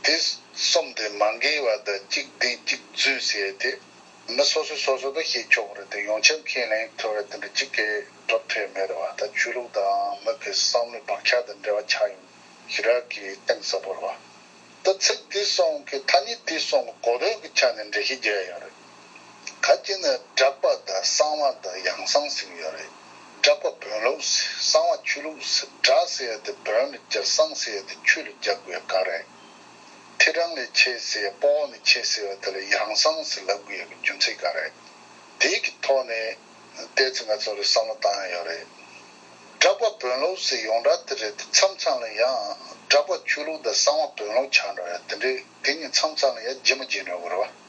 དེ་གསུམ་དེ་མ་འགལ་བ་དང་གཅིག་བདེན་གཅིག་རྫུན་ཟེར་དེ། མི་སོ་སོས་སོ་སོ་ད་ཤེས་ཆོག་གི་རེད་དེ། ཡོངས་ཁྱབ་ཁས་ལེན་ཐུབ་རེད་དེ་འདྲ་གཅིག་གིས་སྒྲུབ་ཐུབ་མེད་རེད་བ། ད་ཆོས་ལུགས་དང་མི་གི་བསམ་བློའི་བག་ཆགས་དང་འབྲེལ་བ་ཆགས་ཡོང་ཞེ་དྲག་གི་གཏིང་ཟབ་པོ་རེད་བ། ད་ཚིག་དེ་གསུམ་གི་ཐ་སྙད་དེ་གསུམ་གི་གོ་དོན་གྱི་ཆ་ནས་འགྲེལ་བཤད་རྒྱག་ཡ་ཡོད་རེད། ག་ཅི་ནས་སྒྲགས་པ་དང་གསང་བ་དང་ཡང་གསང་ཟེར་གྱི་ཡོད་རེད། སྒྲགས་པ་བོན་ལུགས་ཟེར། གསང་བ་ཆོས་ལུགས་ཟེར། སྒྲགས་ཟེར་ཡ་དེ་བོན་ལ་སྦྱར། གསང་ཟེར་ཡ་དེ་ཆོས་ལ་སྦྱར་དགོས་ཡ་ག་རེ། ཐེའུ་རང་ལས་མཆེད་ཟེར་ཡ་དཔའ་བོ་ནས་མཆེད་ཟེར་བ་དེ་ལ་ཡང་གསང་ཟེར་ལབ་དགོས་ཡ་གི་རྒྱུ་མཚན་ག་རེ། དེའི་གི་ཐོག་ནས་བལྟས་ཚེ་ང་ཚོ་ལ་བསམ་བློ་བཏང་ཡ་ཡོད་རེད། སྒྲགས་པ་བོན་ལུགས་ཟེར་ཡོངས་གྲགས་དེ་རེད་དེ། མཚམས་མཚམས་ལ་ཡང་སྒྲགས་པ་ཆོས་ལུགས་དང་གསང་བ་བོན་ལུགས་ཆགས་འགྲོ་ཡ་དེ་འདྲའི་དེ་གཉིས་མཚམས་མཚམས་ལ་ཡང་བརྗེ་མ་བརྗེ་འགྲོ་གི་རེད་བ།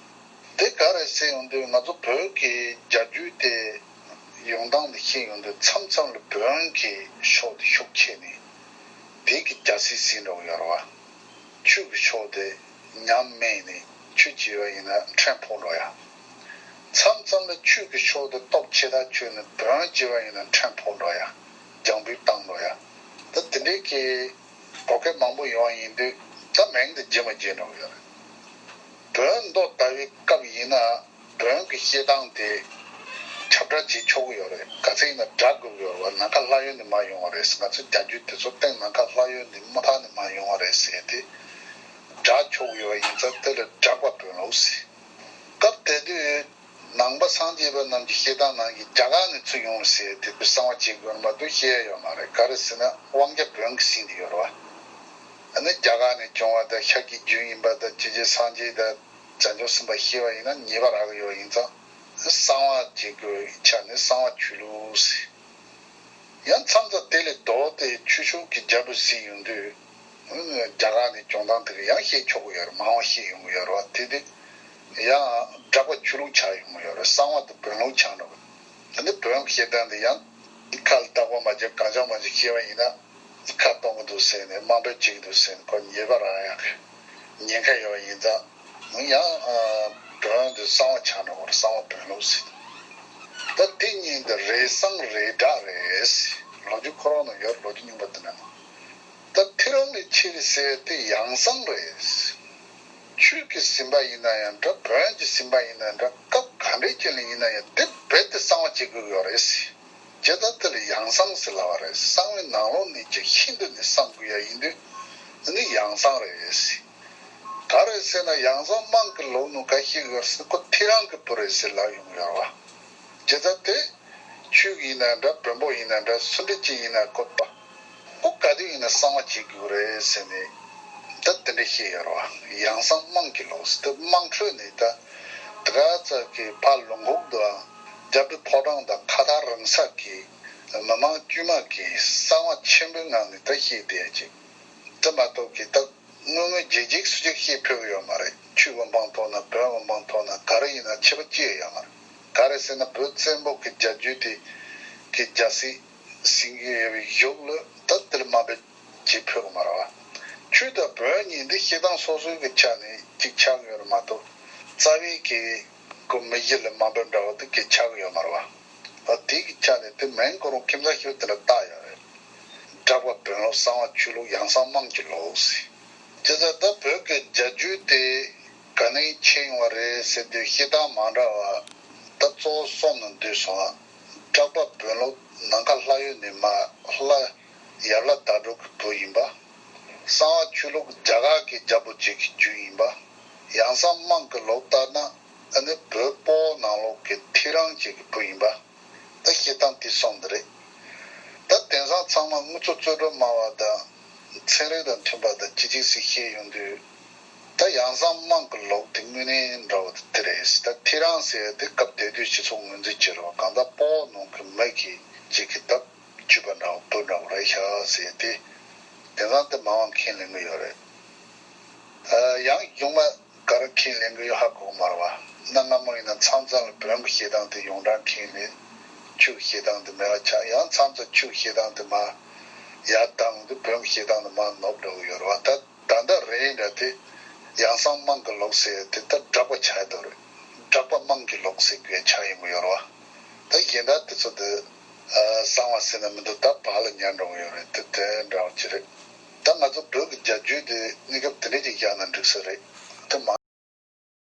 དེ་ག་རེ་ཟེར་ཡོང་དུས་ང་ཚོ་བོད་ཀྱི་རྒྱལ་རྒྱུད་དེ་ཡོང་སྟངས་དེ་ཤེས་ཡོང་དུས་མཚམས་མཚམས་ལ་བོན་གྱི་ཕྱོགས་དེ་ཤུགས་ཆེ་ནས་དེ་གི་རྒྱལ་སྲིད་ཟིན་འགྲོ་གི་ཡོད་རེད་བ། ཆོས་ཀྱི་ཕྱོགས་དེ་ཉམས་དམས་ནས་ཆོས་བྱས་པ་ཡིན་ན་ཕྲན་ཕུང་འགྲོ་ཡ། མཚམས་མཚམས་ལ་ཆོས་ཀྱི་ཕྱོགས་དེ་སྟོབས་ཆེ་ཐག་ཆོད་ནས་བོན་བྱས་པ་ཡིན་ན་ཕྲན་ཕུང་འགྲོ་ཡ། རྒྱང་འབུད་བཏང་འགྲོ་ཡ། ད་དེ་འདྲའི་གི་གོ་སྐབས་མང་པོ་ཡོང་བ་ཡིན་དུས་ད་མིང་དེ་བརྗེ་མ་བརྗེ་འགྲོ་གི་ཡོད་རེད། བོན་མདོ་ལྟ་བུའི་སྐབས་ཡིན་ན་བོན་གྱི་བཤད་སྟངས་དེ་ཁྱབ་བསྒྲགས་བྱེད་ཆོག་གི་ཡོད་རེད། ག་ཚད་ཡིན་ན་སྒྲག་དགོས་ཀྱི་ཡོད་རེད་བ། ནམ་མཁའ་ལྷ་ཡུལ་ནས་མར་ཡོང་བ་རེད་ཟེར། ང་ཚོ་རྒྱལ་རྒྱུད་དེ་ཚོ་སྟེང་ནམ་མཁའ་ལྷ་ཡུལ་ནས་མུ་མཐའ་ནས་མར་ཡོང་བ་རེད་ཟེར་ཏེ་སྒྲག་ཆོག་གི་ཡོད་པ་ཡིན་ཙང་དེ་ལ་སྒྲགས་པ་བོན་ལུགས་ཟེར། སྐབས་དེ་དུས་ནང་པ་སངས་རྒྱས་པ་རྣམས་ཀྱི་བཤད་སྟངས་ནང་གི་རྒྱ་གར་ནས་ཚུར་ཡོང་ཟེར་དེ་གསང་བ་བྱེད་དགོས་མ་གཏོགས་བཤད་ཡ་ཡོད་མ་རེད། ག་རེ་ཟེར་ན་དབང་རྒྱ་བོན་གྱིས་ཟིན་ཏེ་ཡོད་རེད་བ། ཨ་ནི་རྒྱ་གར་ནས་བྱུང་བ་དང་ཤཱཀྱའི་རྒྱུད་ཡིན་པ་དང་སྤྱི་རྗེ་སངས་རྒྱས་དང་བྱང་ཆུབ་སེམས་དཔའ་བཤད་པ་ཡིན་ན་ཉེས་པ་རག་གི་ཡོད་ཡིན་ཙང་གསང་བ་བྱེད་དགོས་ཆ་ནས་གསང་བ་ཆོས་ལུགས་ཟེར། ཡང་མཚམས་མཚམས་དེ་ལས་ལྡོག་སྟེ་ཆོས་ཕྱོགས་ཀྱི་རྒྱལ་པོ་ཟིན་ཡོང་དུས་རྒྱ་གར་ནས་བྱུང་སྟངས་དེ་ག་ཡང་བཤད་ཆོག་གི་ཡོད་རེད། མང་བ་བཤད་ཡོང་གི་ཡོད་རེད་བ། དེ་དུས་ཡང་སྒྲགས་པ་ཆོས་ལུགས་ཆགས་ཡོང་གི་ཡོད་རེད། གསང་བ་དེ་བོན་ལུགས་ཆགས་འགྲོ་གི། དེ་ནས་བོན་གྱི་བཤད་སྟངས་དེ་ཡང་ཁ་ལ་བཏགས་པ་མ་བྱས་གང་བྱུང་མང་བྱུང་བཤད་པ་ཡིན་ན་ཁ་གཏོང་གི་འདུག་ཟེར་ནས་དམའ་འབེབས་བྱེད་ཀྱི་འདུག་ཟེར་ནས་ཁོ་ཉེས་པ་རག་ཡག་གི་ཉེན་ཁ་ཡོད་པ་ཡིན་ཙང་ཡང་བོན་དེ་གསང་བ་ཆགས་འགྲོ་གི་རེད། གསང་བ་བོན་ལུགས་ཟེར། ད་དེ་གཉིས་འདི་རེས་གསང་རེས་སྒྲགས་རེད་ཟེར། ལོ་རྒྱུས་ཁོ་རང་ན་ཡོད་རེད། ལོ་རྒྱུས་རྙིང་པ་དེ་ནས་ན། ད་ཐེའུ་རང་ལས་མཆེད་ཟེར་དེ་ཡང་གསང་རེད་ཟེར། ཆོས་ཀྱི་ཟིན་པ་ཡིན་ན་ཡང་འདྲ། བོན་གྱི་ཟིན་པ་ཡིན་ན་འདྲ། སྐབས་ག་འདྲའི་ཅིག་ལ་ཡིན་ན་ཡང་དེ་རྦད་དེ་གསང་བ་བྱེད་དགོས་ཀྱི་ཡོད་རེད་ཟེར། བྱས་ཙང་དེ་ལ་ཡང་གསང་ཟེར་ལབ་པ་རེད། གསང་བའི་ནང་ལོགས་ནས་ཀྱང་ཤིན་ཏུ་ནས་གསང་དགོས་ཡ་ཡིན་དུས་འདི་ནི་ཡང་གསང་རེད་ཟེར། ག་རེ་ཟེར་ན་ཡང་གསང་དམངས་ཀྱི་ལུགས་ནང་ག་ཤེས་དགོས་ཟེར་ཁོ་ཐེའུ་རང་གི་བུ་རེད་ཟེར་ལབ་ཡོང་གི་ཡོད་རེད་བ། བྱས་ཙང་དེ་ཆོས་ཡིན་ན་འདྲ། བོན་པོ་ཡིན་ན་འདྲ། སུ་འདྲ་ཅིག་ཡིན་ན་ཁོ་པ་ཁོ་ག་དུས་ཡིན་ན་གསང་བ་བྱེད་དགོས་རེད་ཟེར་ནས་ད་དེ་འདྲ་བཤད་ཡོད་རེད་བ། ཡང་གསང་དམངས་ཀྱི་ལུགས་ཟེར་དེ་དམངས་ཁྲོད་ནས་ད་དེ་ག་ཚོད་ཀྱི་ཕར་ལུང་ཁུག་ཏུའང་རྒྱལ་པོའི་ཕོ་བྲང་དང་ཁ་ཐག་རིང་ས་གི་མི་མང་དཀྱུས་མ་གིས་གསང་བ་ཆེན་པོའི་ངང་ནས་ད་བཤད་བསྡད་ཅིག་དེ་མ་གཏོགས་ཀྱི་ད། དངོས་དངོས་རྗེས་རྗེས་སུ་ཅིག་ཤེས་ཕོད་ཀྱི་ཡོད་མ་རེད། ཆོས་པ་མང་ཐོག་ན་བོན་པ་མང་ཐོག་ན་ག་རེ་ཡིན་ན་ཁྱད་པར་ཅི་ཡང་ཡོད་མ་རེད། ག་རེ་ཟེར་ན་བོད་བཙན་པོ་གི་རྒྱལ་རྒྱུད་དེ་གི་རྒྱལ་སྲིད་ཟིན་གྱི་ཡོད་པའི་གཞུག་ལ་ད་དེར་དམའ་འབེབས་བྱེད་ཕོད་ཀྱི་མ་རེད་བ། ཆོས་དང་བོན་གཉིས་འདི་བཤད་སྟངས་སོ་སོའི་གི་ཆ་ནས་གཅིག་ཆགས་ཀྱི་ཡོད་རེད་མ་གཏོགས་རྩ་བའི་གི་ཁོ་མི་གཞི་ལ་དམའ་འབེབས་འདྲ་བོ་དེ་གི་ཆགས་ཀྱི་ཡོད་མ་རེད་བ། ཨ་དེ་གི་ཆ་ནས་དེ་མིང་ཁོ་རང་ཁྱིམ་ཚང་ཞིག་དེ་ལ་བཏགས་ཡོད་རེད། སྒྲགས་པ་བོན་ལུགས། གསང་བ་ཆོས་ལུགས། ཡང་གསང་དམངས་ཀྱི་ལུགས་ཟེར། བྱས་ཙང་ད་བོད་ཀྱི་རྒྱལ་རྒྱུད་དེ་ག་ནས་ཆད་ཡོང་བ་རེད་ཟེར་དུས་བཤད་སྟངས་མ་འདྲ་བ་ད་གཙོ་བོ་གསུམ་ནང་འདུས་སོང་ང་། སྒྲགས་པ་བོན་ལུགས་ནམ་མཁའ་ལྷ་ཡུལ་ནས་མར་ལྷ་ཡབ་ལྷ་དྭ་ཕྲུག་གི་བུ་ཡིན་པ། གསང་བ་ཆོས་ལུགས་རྒྱ་གར་གྱི་རྒྱལ་པོ་གཅིག་གི་རྒྱུད་ཡིན་པ། ཡང་གསང་དམངས་ཀྱི་ལུགས་ལྟར་ན་ཨ་ནི་བོད་སྤོ་བོ་ནང་ལོགས་ཀྱི་ཐེའུ་རང་གཅིག་གི་བུ་ཡིན་པ། ད་བཤད་སྟངས་དེ་གསུམ་དེ་རེད། ད་དེང་སང་ཚང་མ་དངོས་གཙོ་རྩོད་སྒྲུབ་སྨྲ་བ་དང་ཚན་རིག་དང་མཐུན་པ་དང་ཅི་ཅིག་ཟིག་བཤད་ཡོང་དུས། ད་ཡང་གསང་དམངས་ཀྱི་ལུགས་དེ་དངོས་གནས་འདྲ་བོ་དེ་རེད། ད་ཐེའུ་རང་ཟེར་ཡ་དེ་སྐབས་དེ་དུས་སྤྱི་ཚོགས་ངོས་འཛིན་བྱེད་རོགས་གང་ལྟར་སྤོ་བོ་ནང་གི་མི་གི་གཅིག་གི་ད་བརྒྱུད་པ་འདྲ་བོ་བུ་འདྲ་བོ་རེད་ཤག་ཟེར་ཡ་དེ་དེང་སང་དེ་མང་བ་ཁས་ལེན་གི་ཡོད་རེད། ཡང་གཞུག་མ། ག་རེ་ཁས་ལེན་གི་ཡོད་ཧ་གོ་གི་མ་རེད་བ། གནའ་སྔ་མོ་ཡིན་ན་མཚམས་མཚམས་ལ་བོན་གྱི་བཤད་སྟངས་དེ་ཡོངས་གྲགས་ཁས་ལེན། ཆོས་ཀྱི་བཤད་སྟངས་དེ་མེད་པ་ཆགས། ཡང་མཚམས་མཚམས་ཆོས་ཀྱི་བཤད་སྟངས་དེ་མར་ཡར་བཏང་དུས་བོན་གྱི་བཤད་སྟངས་དེ་མར་ནུབ་འགྲོ་གི་ཡོད་རེད་བ། ད་ད་ལྟ་རེད་འདྲ་དེ་ཡང་གསང་དམངས་ཀྱི་ལུགས་ཟེར་དེ་ད་སྒྲགས་པ་ཆགས་འདུག་རེད། སྒྲགས་པ་དམངས་ཀྱི་ལུགས་ཟེར་དགོས་ཆགས་ཡོང་གི་ཡོད་རེད་བ། ད་གཞན་དག་དེ་ཚོ་དེ་གསང་བ་ཟེར་ན་མི་འདུག་ད་བར་ལ་ཉར་འགྲོ་གི་ཡོད་རེད། དེ་དེ་འདྲ་བ་ཅིག་རེད། ད་ང་ཚོ་བོད་ཀྱི་རྒྱལ་རྒྱུད་དེ་གནས་སྐབས་དེ་འདྲ་ཅིག་བཞག་ན་འགྲིག་ས་རེད། དེ་མ་